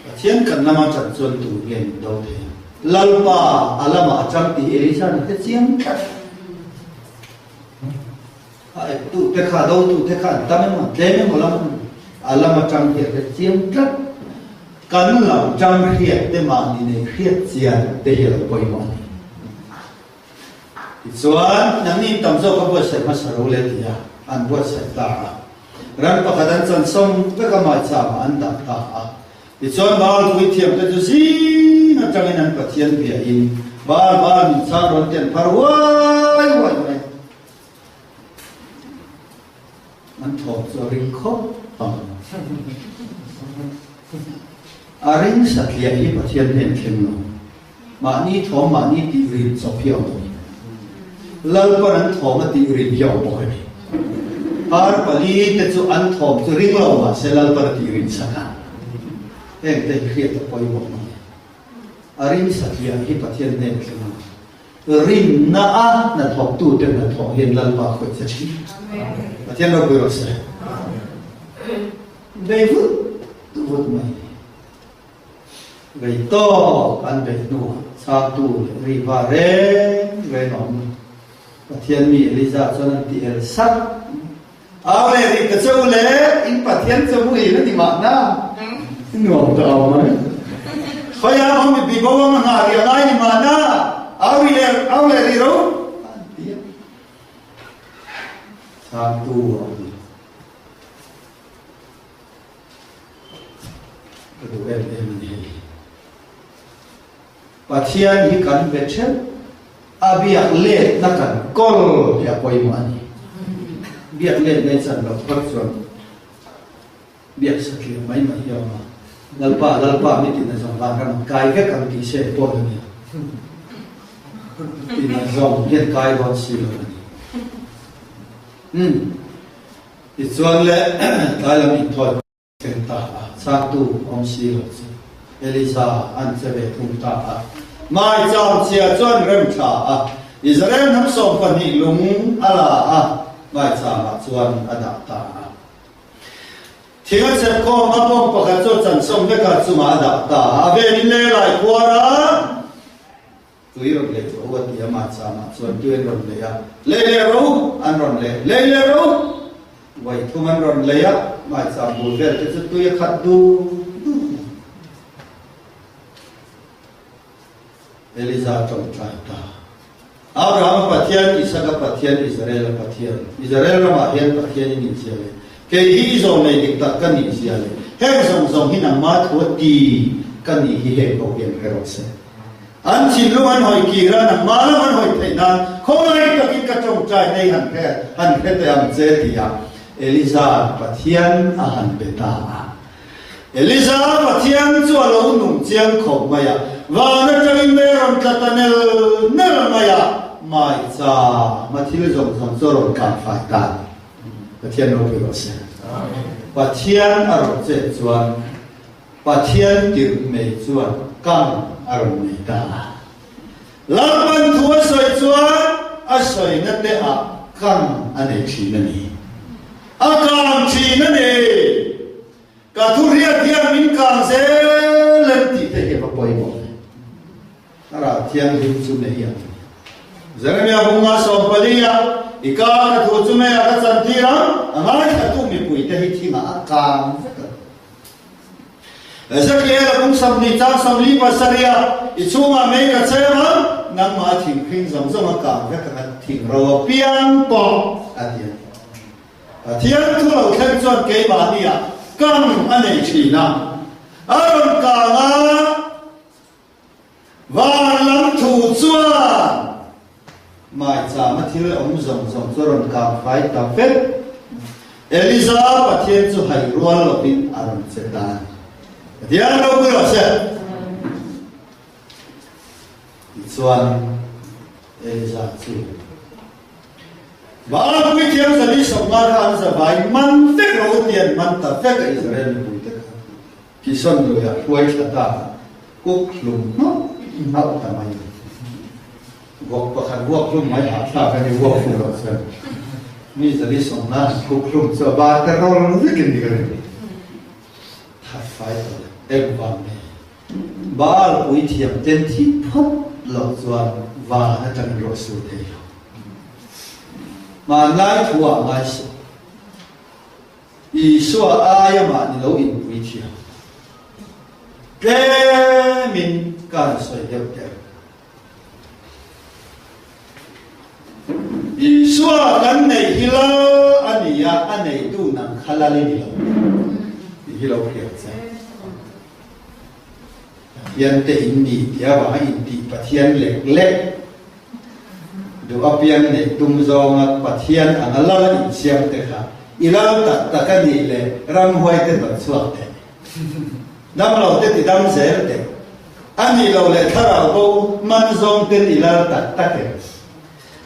S1: Pathian kan lama chan chuan tur nge min do thei ang? Lalpa a lamah a chang tih hi Elisa nih te chiang tlat. A eptu te kha, dotu te kha an tam emaw, an tlem emaw lam a lam atang hi a hre chiang tlat. Kan lam tang hriat te mahni nei hriat chian te hi a lo pawimawh a ni. Tichuan, nangni tam zawk a buatsaih hmasa ro le ti a, an buatsaih ta a. Ram pakhat an chan sawm vek a maicham ah an dah ta a. Tichuan Baal puithiam te chu zing atangin an Pathian biahin Baal Baal min chhang rawn ten phar huai huai mai. An thawm chu a ring khawp ang. A ring satliah hi Pathian hnen thleng lo. Mahni thawm mahni tih rin chawp hi a awm a ni. Lalpan an thawm a tih rin hi a awm bawk a ni. Ar pali te chu an thawm chu ring lo mahse Lalpan a tih rin sak a. Heng te hi hriat a pawimawh mang e. A ring satliah hi Pathian hnen thleng a ni. Rinna a hnathawktute hnathawh hian Lalpa khawih che thin. Pathian ropui rawh se. Bei vut vut mai. Rei tawk an beih hnuah chhangtu leh ri va reng reng a awm. Pathian mi Eliza chuan an ti el sak. Au leh rih ta che u le, in Pathian che muhin a ni mahna. Nuam ta au mai. Khawiah maw mipi bo anga nghah rih a ngai ni mahna, au rih leh au leh rih ro an ti a. Chhangtu a awm lo. Ka duh em em a ni hei. Pathian hi kan be theuh, a biak letna kan kawl hi a pawimawh a ni. Biak let nei chan loh phawt chuan biak satliah mai mai hi a awm a. Lalpa, Lalpa mi tina zawng vanram an kai vek ang tih se pawn a nia. Tina zawng hian kai dawn si lo a ni. Umm. Tichuan le tlai lam inthawi thleng ta. ta a, chhangtu awm si lo chu Elisa an che ve thung ta a. Maicham chhia chuan rem tha a, Israel hnam 12 lung a la a, maichamah chuan a dah ta a. Thing a chep khawm a, bawng pakhat chu a chansawm vek a, chungah a dah ta a, a velin lelai khuar a, Tui rawn lei rawh u a ti a, Maichama chuan tui an rawn lei a, lei leh ro an rawn lei, lei leh ro vawi thum an rawn lei a, Maicham bul vel te chu tui a khat dur dur mai. Eliza tawngtai ta. Abrahama Pathian, Isaka Pathian, Israela Pathian, Israel ramah hian Pathian i nih zia leh kei hi i zawm nei dik tak ka nih zia leh heng zawng zawng hi nangmah thu a ti ka nih hi heng pawh hian hre rawh se. An thinlung an hawi kir a, nangmah lam an hawi theih nan khawngaih takin ka tawngtai nei han hre han hre teh ang che tia Eliza Pathian a han be ta a. Eliza Pathian chu a lo nung chiang khawp mai a, van atangin mei a rawn tla ta nel nel mai a, maicha ma thil zawng zawng chu a rawn kang fai ta a ni. Pathian ropui rawh se. Pathian a rawn chet chuan Pathian tirh mei chuan kang a rawn nei ta a. Lalpan thu a sawi chuan a sawina te ah kang a nei thin a ni. A kang thin a ni. Ka thu hriat hian min kang zel em tih te hi a va pawimawh ve. A ral thianghlim chu mei ang. Jeremia bunga 14 ah i ka ka thu chu mei ah ka chantir ang, a ngaithlatu mipuite hi thingah a kang vek ang. Ezekiel-a kum 20 chang 47 a, I chhungah mei ka cheng ang, nangmah thingphing zawng zawng a kang vek ang a, thing ro a piang pawh a ti a. Pathian thu lo thleng chuan keimahniah kang a nei thin a, a rawn kang a, Van lam thu chuan maichama thil awm zawng zawng chu a rawn kang fai ta vek. Eliza Pathian chu hai rual lovin a rawn che ta a ni. Pathian ropui rawh se. Tichuan Eliza chu Baal puithiam 450 kha an zavai man vek rawh u ti an man ta vek a Israel mipuite kha. Kison luiah hruai thla ta kuk hlum hnauh hnauh ta mai. Vuak pakhat vuak hlum mai hahthlak a ni vuak hlum loh chuan mi 450 han kuk hlum chu a bar te rawl vekin ni ka ring. That fai tawh leh eng vang nge Baal puithiam ten thi phawt loh chuan van atangin rawh sur thei lo. Hmanlai thu ah ngai suh. Isua aia mahni lo inpui thiam tlemin ka han sawi deuh teh. Isua kan neih hi lal a ni a, a neitu nang kha lal i ni lo tih hi lo hriat che. Pathian te in ni tih avanga intih Pathian lek lek duh apiang neih tum zawnga Pathian anga lal a insiam te kha i lal tak tak a nih leh ramhuai te hnawt chhuak teh, damlo te ti dam zel teh, a nih loh leh thlarau bo man zawng ten i lal tak tak em?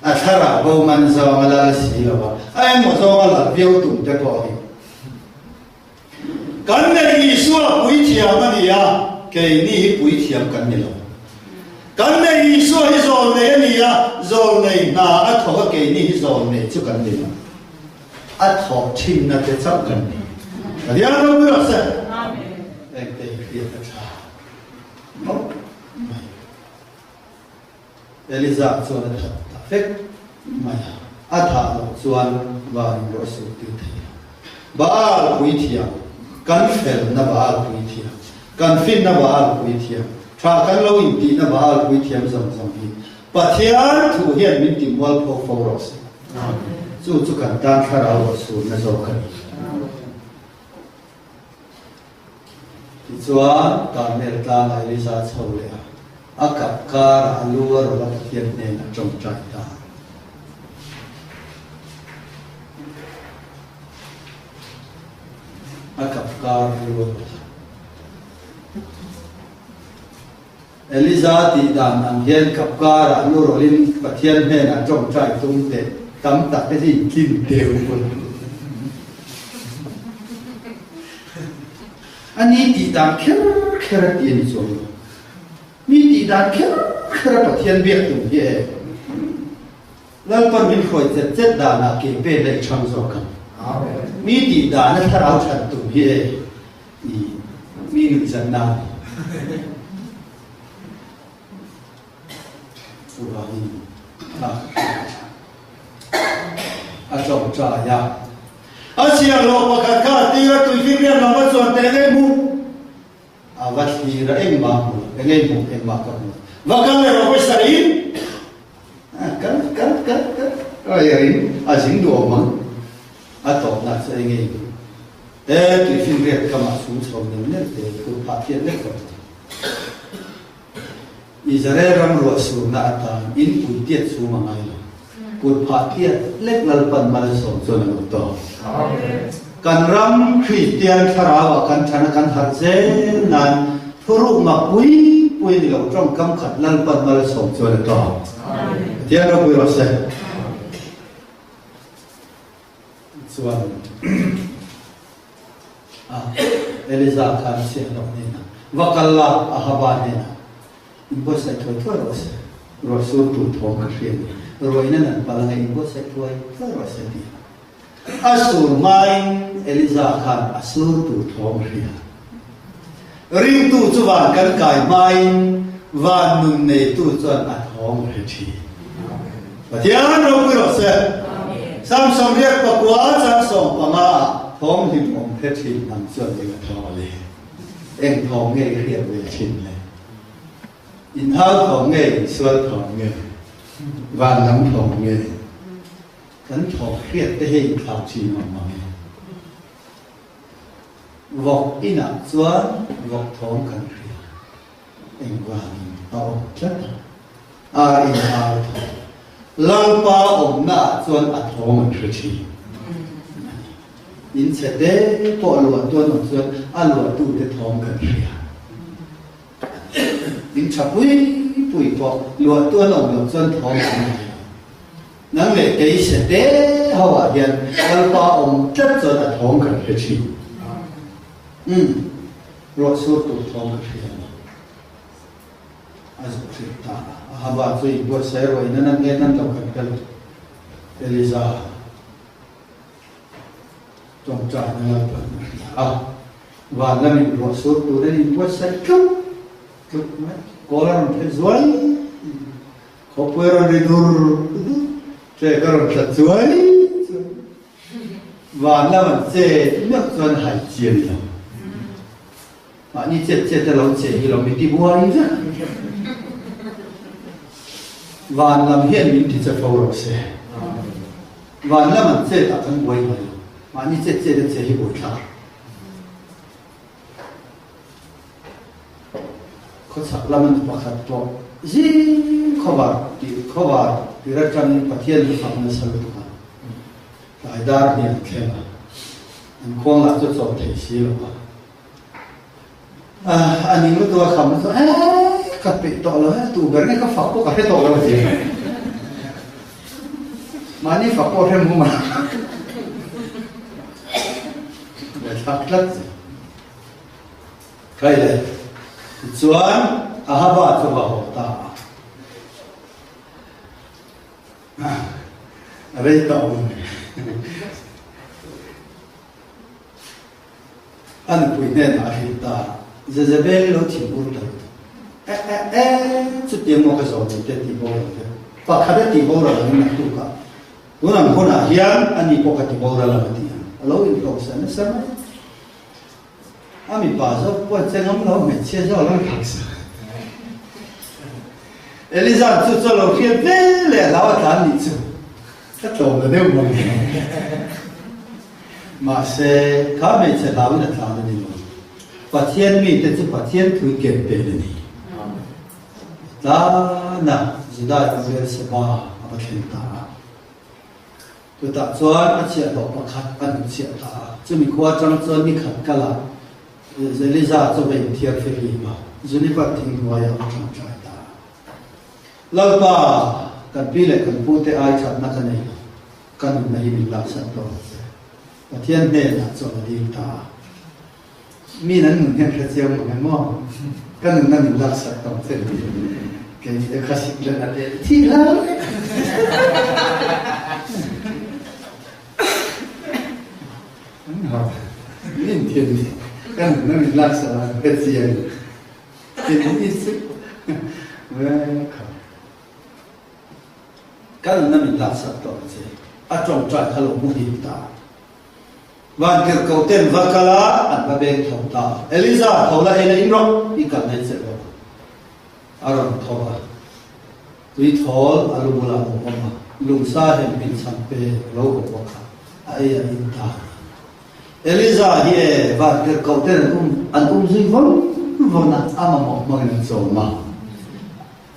S1: A thlarau bo man zawng a lal si lo a, a engmaw zawnga lal viau tum te pawh hi. Kan nei Isua puithiam a ni a, keini hi puithiam kan ni lo. Kan nei Isua hi zawlnei a ni a, zawlnei hna a thawk a, keini hi zawlnei chu kan ni lo. A thawk thinna te chauh kan ni. Pathian ropui rawh se. Engte hi hriat a tha mawlh mai. Eliza chuan a that ta vek mai a, a thah loh chuan van in rawh sur tir thei lo. Baal puithiam, kan felna Baal puithiam, kan finna Baal puithiam, tha kan lo intihna Baal puithiam zawng zawng hi Pathian thu hian min ti mualpho fo rawh se. Chu chu kan tan thlarau rawh surna zawk a ni. Tichuan, Karmel tlangah Eliza a chho leh a, a kap karah a lu a rawlh a Pathian hnenah a tawngtai ta. A kap kar a lu a rawlh a. Eliza tih dan ang hian kap karah lu rawlhin Pathian hnenah tawngtai tum teh tam tak te hi intlin deuh pawh. A ni tih dan kher kher a ti a ni chuang lo. Mi tih dan kher kher a Pathian biak tum hi e. Lalpan min hruai chet chet danah ke pe daih ṭhang zawk ang. Mi tih dan a thlarau ṭhan tum hi e i mi nuihzatna a ni. Chuvangin thla ka hriat a ṭha. A ṭawngṭai a. A chhiarhlawh pakhat kha a tir a tuifinriat lam a chuan teh ngei hmu. A va thlir a engmah hmu lo, eng ei hmu engmah ka hmu lo. Va kal leh rawh pawisa rin. Kal kal kal kal a rin a zing duh awm ang. A tawpna chu eng ei hmu. E tuifinriat kamah chhung chho neuh neuh te kut phah thiat lek ka hmu. Israel ram ruah surna atan in pui tiat chhum a ngai lo. Kut phah tiat lek Lalpan mal a sawm chuan a lo tawk. Kan ram Kristian thlarauah kan thana kan harh zel nan thuruk mak pui pui ni lo tawngkam khat Lalpan mal a sawm chuan a tawk. Pathian ropui rawh se. Chuan A, Eliza khan chhiahhlawh hnenah, Va kal la, Ahaba hnenah, inbuatsaih thuai thuai rawh se, ruah sur tur thawm ka hria ni, ruaina nan pal anga inbuatsaih thuai thuai rawh se, ti a. A sur hmain Eliza khan a sur tur thawm a hria. Ringtu chu van kan kai hmain van nun neitu chuan a thawm a hre thin. Pathian ropui rawh se. Sam 89 chang 15 ah thawm hlim awm hre thin ang chuan eng a thawm a le? Eng thawm nge i hriat ve thin le? Inhau thawm nge, insual thawm nge, van lam thawm nge? Kan thawm hriat te hi inthlau thin awm mang e. Vawk inah chuan vawk thawm kan hria. Engvangin a awm tlat a? Ar in ar thawm. Lalpa awmna ah chuan a thawm an hre thin a ni. In chhe te pawh luahtu an awm chuan a luahtute thawm kan hria a ni. In tha pui pui pawh luahtu an awm loh chuan thawm an nei lo. Nang leh kei se te ho ah hian Lalpa awm tlat chuan a thawm kan hre thin. Umm, ruah sur tur thawm ka hria lo. A zawh hrilh ta a. Ahaba chu inbuatsaih ruah in a nan nge nan lo kan hre lo. Eliza tawngtaina Lalpan a hria a. Van lamin ruah sur tur in inbuatsaih tluk tluk mai. Kawl a rawn phe zuai. Khawpui rawn ri dur dur, ṭek a rawn hlat chuai chuai. Van lam an chet meuh chuan hai chi a ni lo. Mahni chet chet a lo che hi lo min ti buai vek. Van lam hian min ti che fo rawh se. Van lam an chet ah kan buai ngai lo. Mahni chet chet a che hi buaithlak. Khawchhak lama nu pakhat pawh zing khawvar tih khawvar tir atangin Pathian hi fak nasa lutuk a, tlai dar hnih an thleng a, an khuang lah chu chaw thei si lo a, a ning lutuk a kham lutuk a, eeh ka peih tawh lo e, tu ber nge ka fak pawh ka hre tawh lo a ti a, mahni fak pawh hre mu mah. Buaithlak tlat zia. Kai le. Tichuan Ahaba chu va haw ta a. A rei ta awm. A nupui hnenah a hrilh ta a. Jezebel lo thin ur ta lutuk. E e e chutiang maw ka zawh nei te tih boral te. Pakhat a tih boral angin a tuk a. Tun ang hunah hian ani pawh ka ti boral ang a ti ang. A lo inhlawhsa nasa mai. A mipa zawk pawh a che ngam lo, hmeichhia zawk a lo inhlawhsa. Eliza chu chu a lo hriat ve leh a hlau a tlan nih chu ka tlawm la deuh mai. Mahse, kha hmeichhe hlauin a tlan a ni lo. Pathian mite chu Pathian thui ken pen a ni. Tlana Judai awm Berseba a va thleng ta a. Chutah chuan a chhiahhlawh pakhat a hnutchhiah ta a. Chumi khua atang chuan ni khat kalah Eliza chu va inthiar fihlim a, Juniper thing hnuaiah a va tangtai ta a. Lalpa, kan pi leh kan pute ai thatna ka nei lo, ka nunna hi min laksak tawh ang che. Pathian hnenah chuan a dil ta a. Mi nan nun hian hre chiang mang em aw? Ka nunna min laksak tam che ni. Kei te kha sik le na te thi hlar vek. Min thian ni. Ka nunna min laksak an hre chiang. Kei ni sik vek. Ka nunna min laksak tawh che. A tawngtai kha lo muhil ta. Vantirhkoh ten va kal a, an va beng tho ta. Eliza, tho la ei la in rawh, i kal mai che rawh. A rawn tho a, tui thawl a lu bulah a lo awm a, lungsa hian pinchhan pe lo haw bawk a, a ei a in ta a ni. Eliza hi e, vantirhkoh ten an um an um zui vawn vawn a, a mamawh hmangin an chawm a.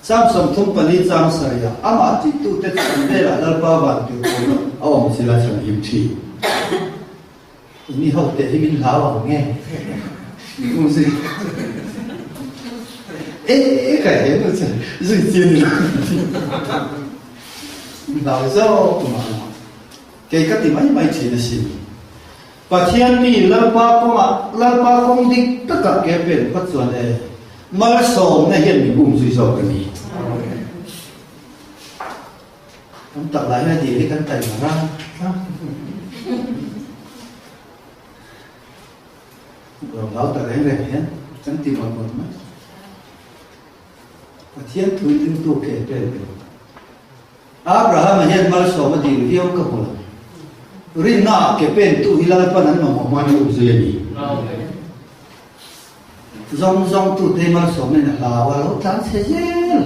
S1: Chang 34 chang sarih ah amah tihtute chu an velah Lalpa van tirhkohna a awm zila chhan him thin. Mi ho te hi min hlau ang nge? Min um zui e ka he nu chu zui chi ni lo min hlau zawk mah kei ka ti mai mai thin asin. Pathian mi Lalpa kawngah Lalpa kawng dik takah ke pen phawt chuan e, malsawmna hian min um zui zawk a ni. Tam tak lai hian a dil hi kan taima rang tlang. Rawng ta reng reng hian kan ti mawlh mawlh mai. Pathian thu ringtu ke pen pen. Abrahama hian malsawm a dil viau ka hmu lo. Rinna ah ke pen tu hi Lalpan an mamawh hmain a um zui a ni. Zawng zawng tu te malsawm in a hlau a lo tlan chhe zel.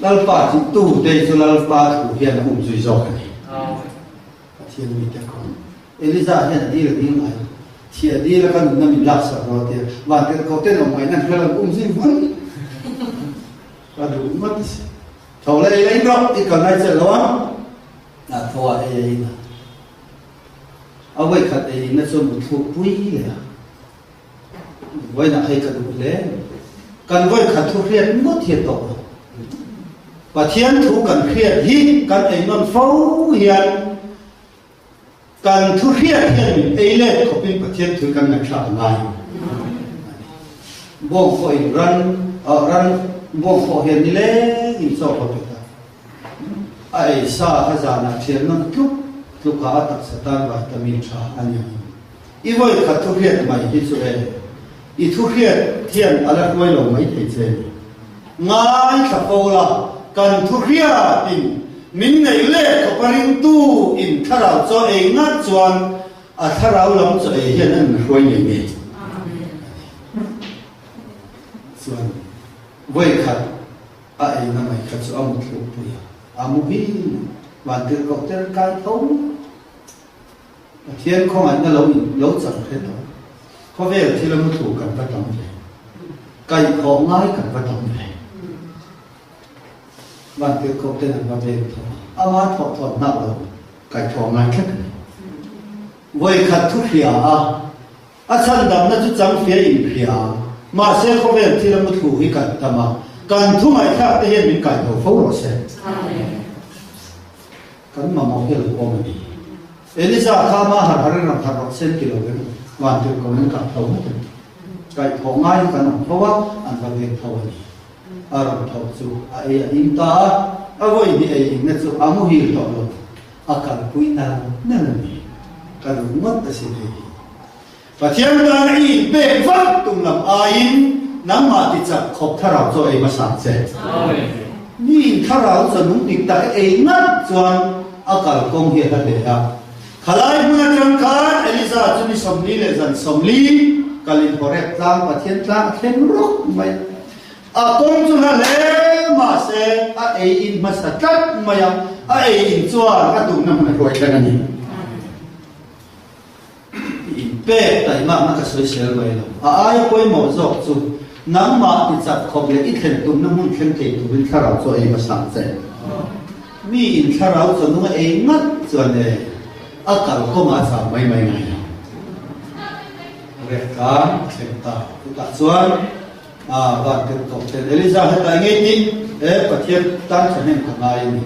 S1: Lalpa chu tu te chu Lalpa thu hian a um zui zawk a ni. Pathian mi te khawn. Eliza hian a dil a dil ngai lo. Thih a dil a ka nunna min laksak rawh a ti a. Vantirhkoh ten awm ngaihna an hre lo, an um zui vun. Ka duh ngawt a si. Tho la ei la in rawh, i kal ngai chelh lo ang. A tho a ei a in a. A vawi khat ei inna chu mu thluk pui leh a. Vawiinah hei ka duh hle. Kan vawi khat thu hriat ngawt hi a tawh lo. Pathian thu kan hriat hi kan ei nawn fo hian Kan thu hriat hian min ei let khawpin Pathian thil kan ngaihthlak a ngai a ni. Bawng pawhin ran ran bawng pawh hian nileng in chaw ka pet a. A ei sa kha zanah thian nawn tluk tluk a a taksa tan vitamin tha a ni ang. I vawi khat thu hriat mai hi chu e, i thu hriat hian a la hruai lo mai thei che a ni. Ngaithla fo la, kan thu hriatin min neih leh khawpa ringtu in thlarau chaw ei ngat chuan a thlarau lam chaw ei hian a nun hruai ngei ngei a ni. Chuan vawikhat a eina mai kha chu a muthluk pui a, a muhil vantirhkoh ter kai tho. Pathian khawngaihna lo in lo chang hre tawh. Khawvel thil a muthu kan va tam ve. Kaihthawh ngai kan va tam ve. Vantirhkoh ten an va veng thawh a, ama thawh thawn hnak lo kaihthawh ngai tlat a ni. Vawikhat thu hria a, a chhandamna chu changfia in hria, mahse khawvel thil a muthu hi kan tam a, kan thu ngaihthlak te hian min kaitho fo rawh se. Kan mamawh hi a lo awm a ni. Eliza kha ama har har in rawn harh rawh se ti lo in van tirh ko in kah tho ngawt a ni. Kaihthawh ngai hi kan awm tho a, an va veng tho a ni. A rawn tho chu a ei a in ta a, a vawi hnih ei inna chu a muhil tawh lo, a kalpui nal nal a ni. Ka duh ngawt a sin hei hi. Pathian tana i inpek vat tum lam aiin nangmah ti chak khawp thlarau chaw ei hmasa ang che. Miin thlarau chaw nung dik tak ei ngat chuan a kalkawng hi a hla hle a. Khalai hmun atang khan Eliza chu ni 40 leh zan 40 kalin Horeb tlang Pathian tlang a thleng rawk mai. A kawng chu hla hle mahse a ei in hmasa tlat mai a, a ei in chuan a duhna hmun a hruai thleng a ni. Inpek taihmakna ka sawisel mai lo. A aia pawimawh zawk chu nangmah ti chak khawp leh i thlen tumna hmun thleng thei turin thlarau chu a ei hmasa ang che. Mi in thlarau chaw nung a ei ngat chuan e a kalkawmah a chau mai mai ngai lo. Rehkan a thleng ta. Chutah chuan a van tirhkoh ten Eliza hetah ngei tih e Pathian tan thahnem ka ngai a ni.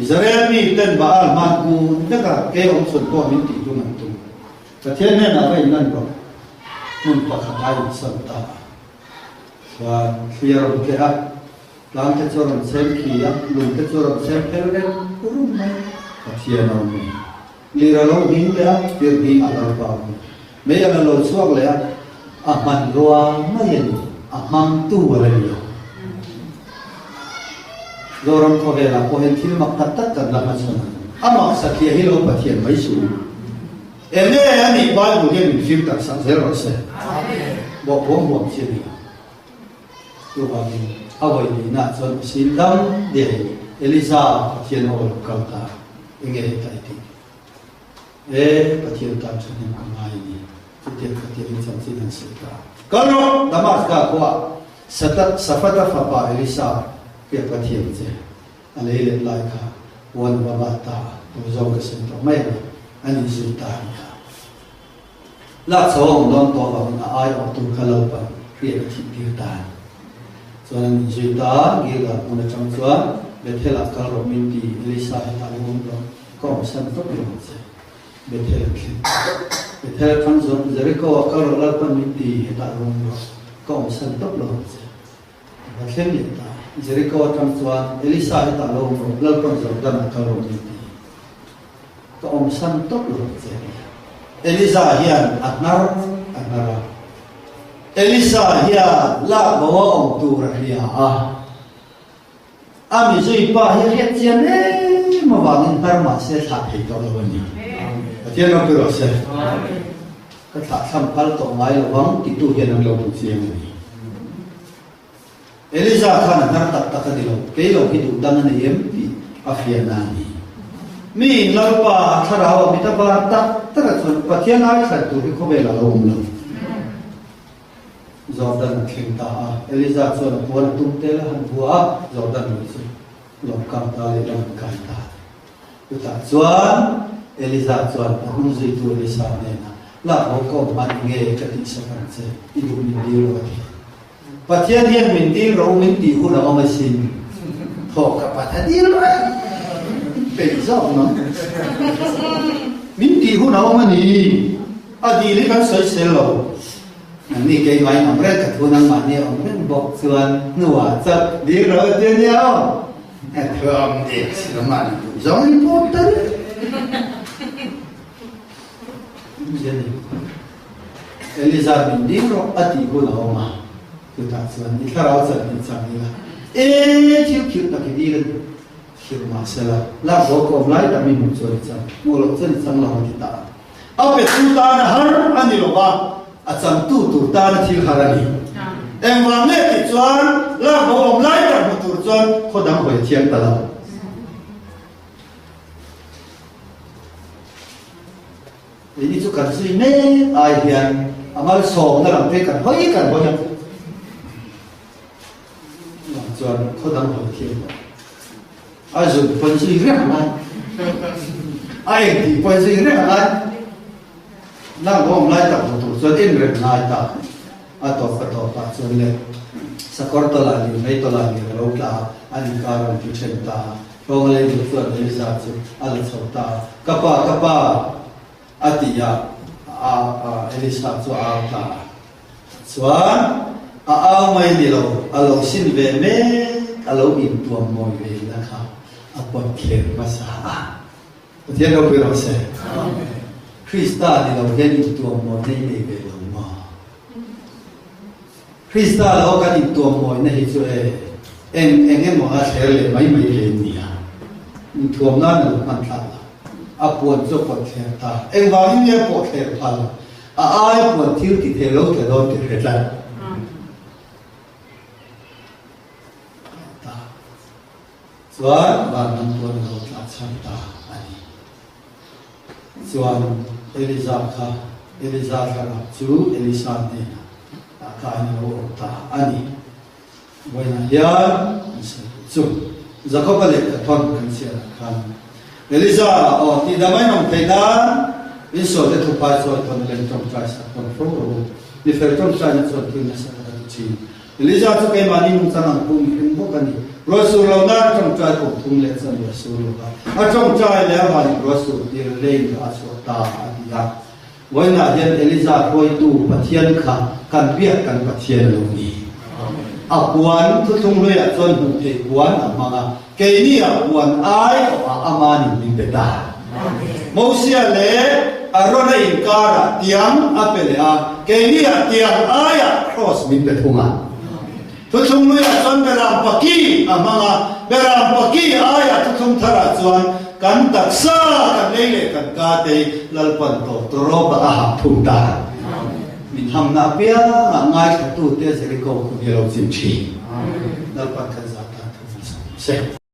S1: Israel mi ten Baal hman kun veka ke awm chhun pawh min tih tum an tum. Pathian hnenah va inlan rawh. Hmun pakhat a insawn ta a. Chuan thli a rawn tleh a, tlang te chu a rawn chhem khi a, lung te chu a rawn chhem phel reng rum mai. Pathian a awm e. Lir a lo hing leh a, tir hing a lo pa awm e. Mei a la lo chhuak leh a, a hmanrua mai a ni, a hmangtu a la ni lo. Zoram khawvelah pawh hian thil mak tak tak kan la hmachhawn ang. A mak satliah hi lo Pathian mai suh u. Enge a nih Bible hian min fim tak sak zel rawh se. Bawhbawm huam chi a ni lo. Chuvangin a vawi nihna chuan u sin dam diai Eliza Pathian aw lo kal ta enge heta i tih? E Pathian tan thahnem ka ngai a ni. Chutiang khatiang in chanchin an sawi ta. Kal rawh Damaska khua Safata fapa Elisa pek Pathian che. A lei let lai kha puan va bat ta a, tu zawng ka sem tawh mai ang a, an inzui ta a ni kha. Lak chho a awm dawn tawh avangin a ai awh tur kha lo pan hriat a thih tir ta a ni. Chuan an inzui ta a, Gilgal hmun atang chuan Bethel ah kal rawh min ti, Elisa hetah lo awm dawn, ka awmsan tawp lo ang che. Bethel a thleng. Bethel atang chuan Jericho ah kal rawh Lalpan min ti, hetah lo awm rawh, ka awmsan tawp lo ang che. Va thleng leh ta. Jeriko atang chuan Elisa hetah lo awm rawh, Lalpan Jordan a kal rawh min ti. Ka awmsan tawp lo che a ni. Elisa hian a hnar a hnar a. Elisa hian lak bo a awm tur a hria a. A mizui pa hi hriat chian em avangin hnar mah se thlah thei tawh lo a ni. Pathian ropui rawh se. Ka thlah thlam phal tawh ngai lo vang titu hian an lo hmu chiang a ni. Eliza khan a hnar tak tak a ni lo, kei lo hi duh dang a nei em tih a fiahna a ni. Mi in Lalpa thlarau a mit a var tak tak a chuan Pathian ai thlan tur hi khawvel a lo awm lo. Jordan a thleng ta a, Eliza chuan a puan a tum tel a han bua a, Jordan lui chu lawm kang ta leh lam an kai ta. Chutah chuan Eliza chuan a hnung zuitu Elisa hnenah, Lak haw ka awm hman nge ka tihsak ang che, i duh min dil rawh a ti. Pathian hian min dil rawh u min tih hun a awm asin. Thaw ka pat a dil reng peih zawk nang. Min tih hun a awm a ni. A dil hi kan sawisel lo. Nangni keimah in awm reng ka thu nangmahni a awm reng bawk chuan hnuah chuan dil rawh a ti a nia aw. A thuam dik si lo mahni duh zawng in pawm ta reng. Eliza min ding rawh a tih hun a awm a, chutah chuan i thlarau chan hi chang ila e thil khirh tak i dil a ni. Khirh mah sela lak bo ka awm lai tak mi hmuh chuan i chang, hmuh loh chuan i chang lo a ti ta a. A petu tana har a ni lo va, a changtu tur tana thil har a ni. Engvang nge tih chuan lak bo awm lai tak hmu tur chuan khaw dang hawi a thiang ta lo. Keini chu kan zui mek ai hian a malsawmna lam te kan hawi kan hawi a. Chuvang chuan khaw dang hawi thiang lo. A zun pawn zui reng a ngai. A eng tih pawn zui reng a ngai. Lak awm lai tak hmu tur chuan en reng ngai ta. A tawp a tawp ah chuan le sakawr tawlai lir mei tawlai lir a lo tla a, an inkar a rawn ti then ta a. Hlawng lei duh chuan Eliza chu a la chho ta a, Ka pa, ka pa! a ti a, a Elisa chu a au ta a. Chuan a au mai ni lo, a lo sin ve mek, a lo intuam mawi ve na kha a pawt thler hmasa a. Pathian ropui rawh se. Krista ni lo hian intuam mawina i nei ve lo maw? Krista lo kan intuam mawina hi chu e eng eng emaw a thler leh mai mai thei an ni a. Inthuam nan a lo hman thlak lo. A puan chu a pawt thler ta. Engvangin nge a pawh thler phal? A aia puan thil ti thei lo tle dawn tih hre tlat. Ta. Chuan van lam puan a lo tla chhan ta a ni. Chuan Eliza kha Eliza thlarau chu Elisa hnenah a kain a lo awm ta a ni. Vawiinah hian an sawi duh chu. Jakoba lehkha thawn kan chhiarah khan Eliza aw tih dam a inawm theih nan in sualte thuphai chawi thawn a lem tawngtai sak tawn fo rawh u. Mi fel tawngtaina chuan thil nasa tak a ti thin. Eliza chu keimahni nungchang ang pum mihring bawk a ni. Ruah sur lo nan a tawngtai kum thum leh chuan ruah sur lo va. A tawngtai leh avanin ruah sur tir leiin a chhuah ta a ti a. Vawiinah hian Eliza hruaitu Pathian kha kan biak kan Pathian a lo ni. A puan thuthlung hluiah chuan hmuh theih puan a hmang a, keini ah puan ai awhah amanin min pe ta. Mosia leh Arona inkarah tiang a pe leh a, keini ah tiang aiah kraws min pe thung a. Thuthlung luiah chuan Beram Paki a hmang a, Beram Paki aiah thuthlung tharah chuan kan taksa, kan lei leh kan ka te Lalpan tawp tawrawpa a hah thung ta. Min hamna apiangah ngaithlatute Jeriko khu hi a lo chim thin. Lalpan kan zah tan thu hmasa se.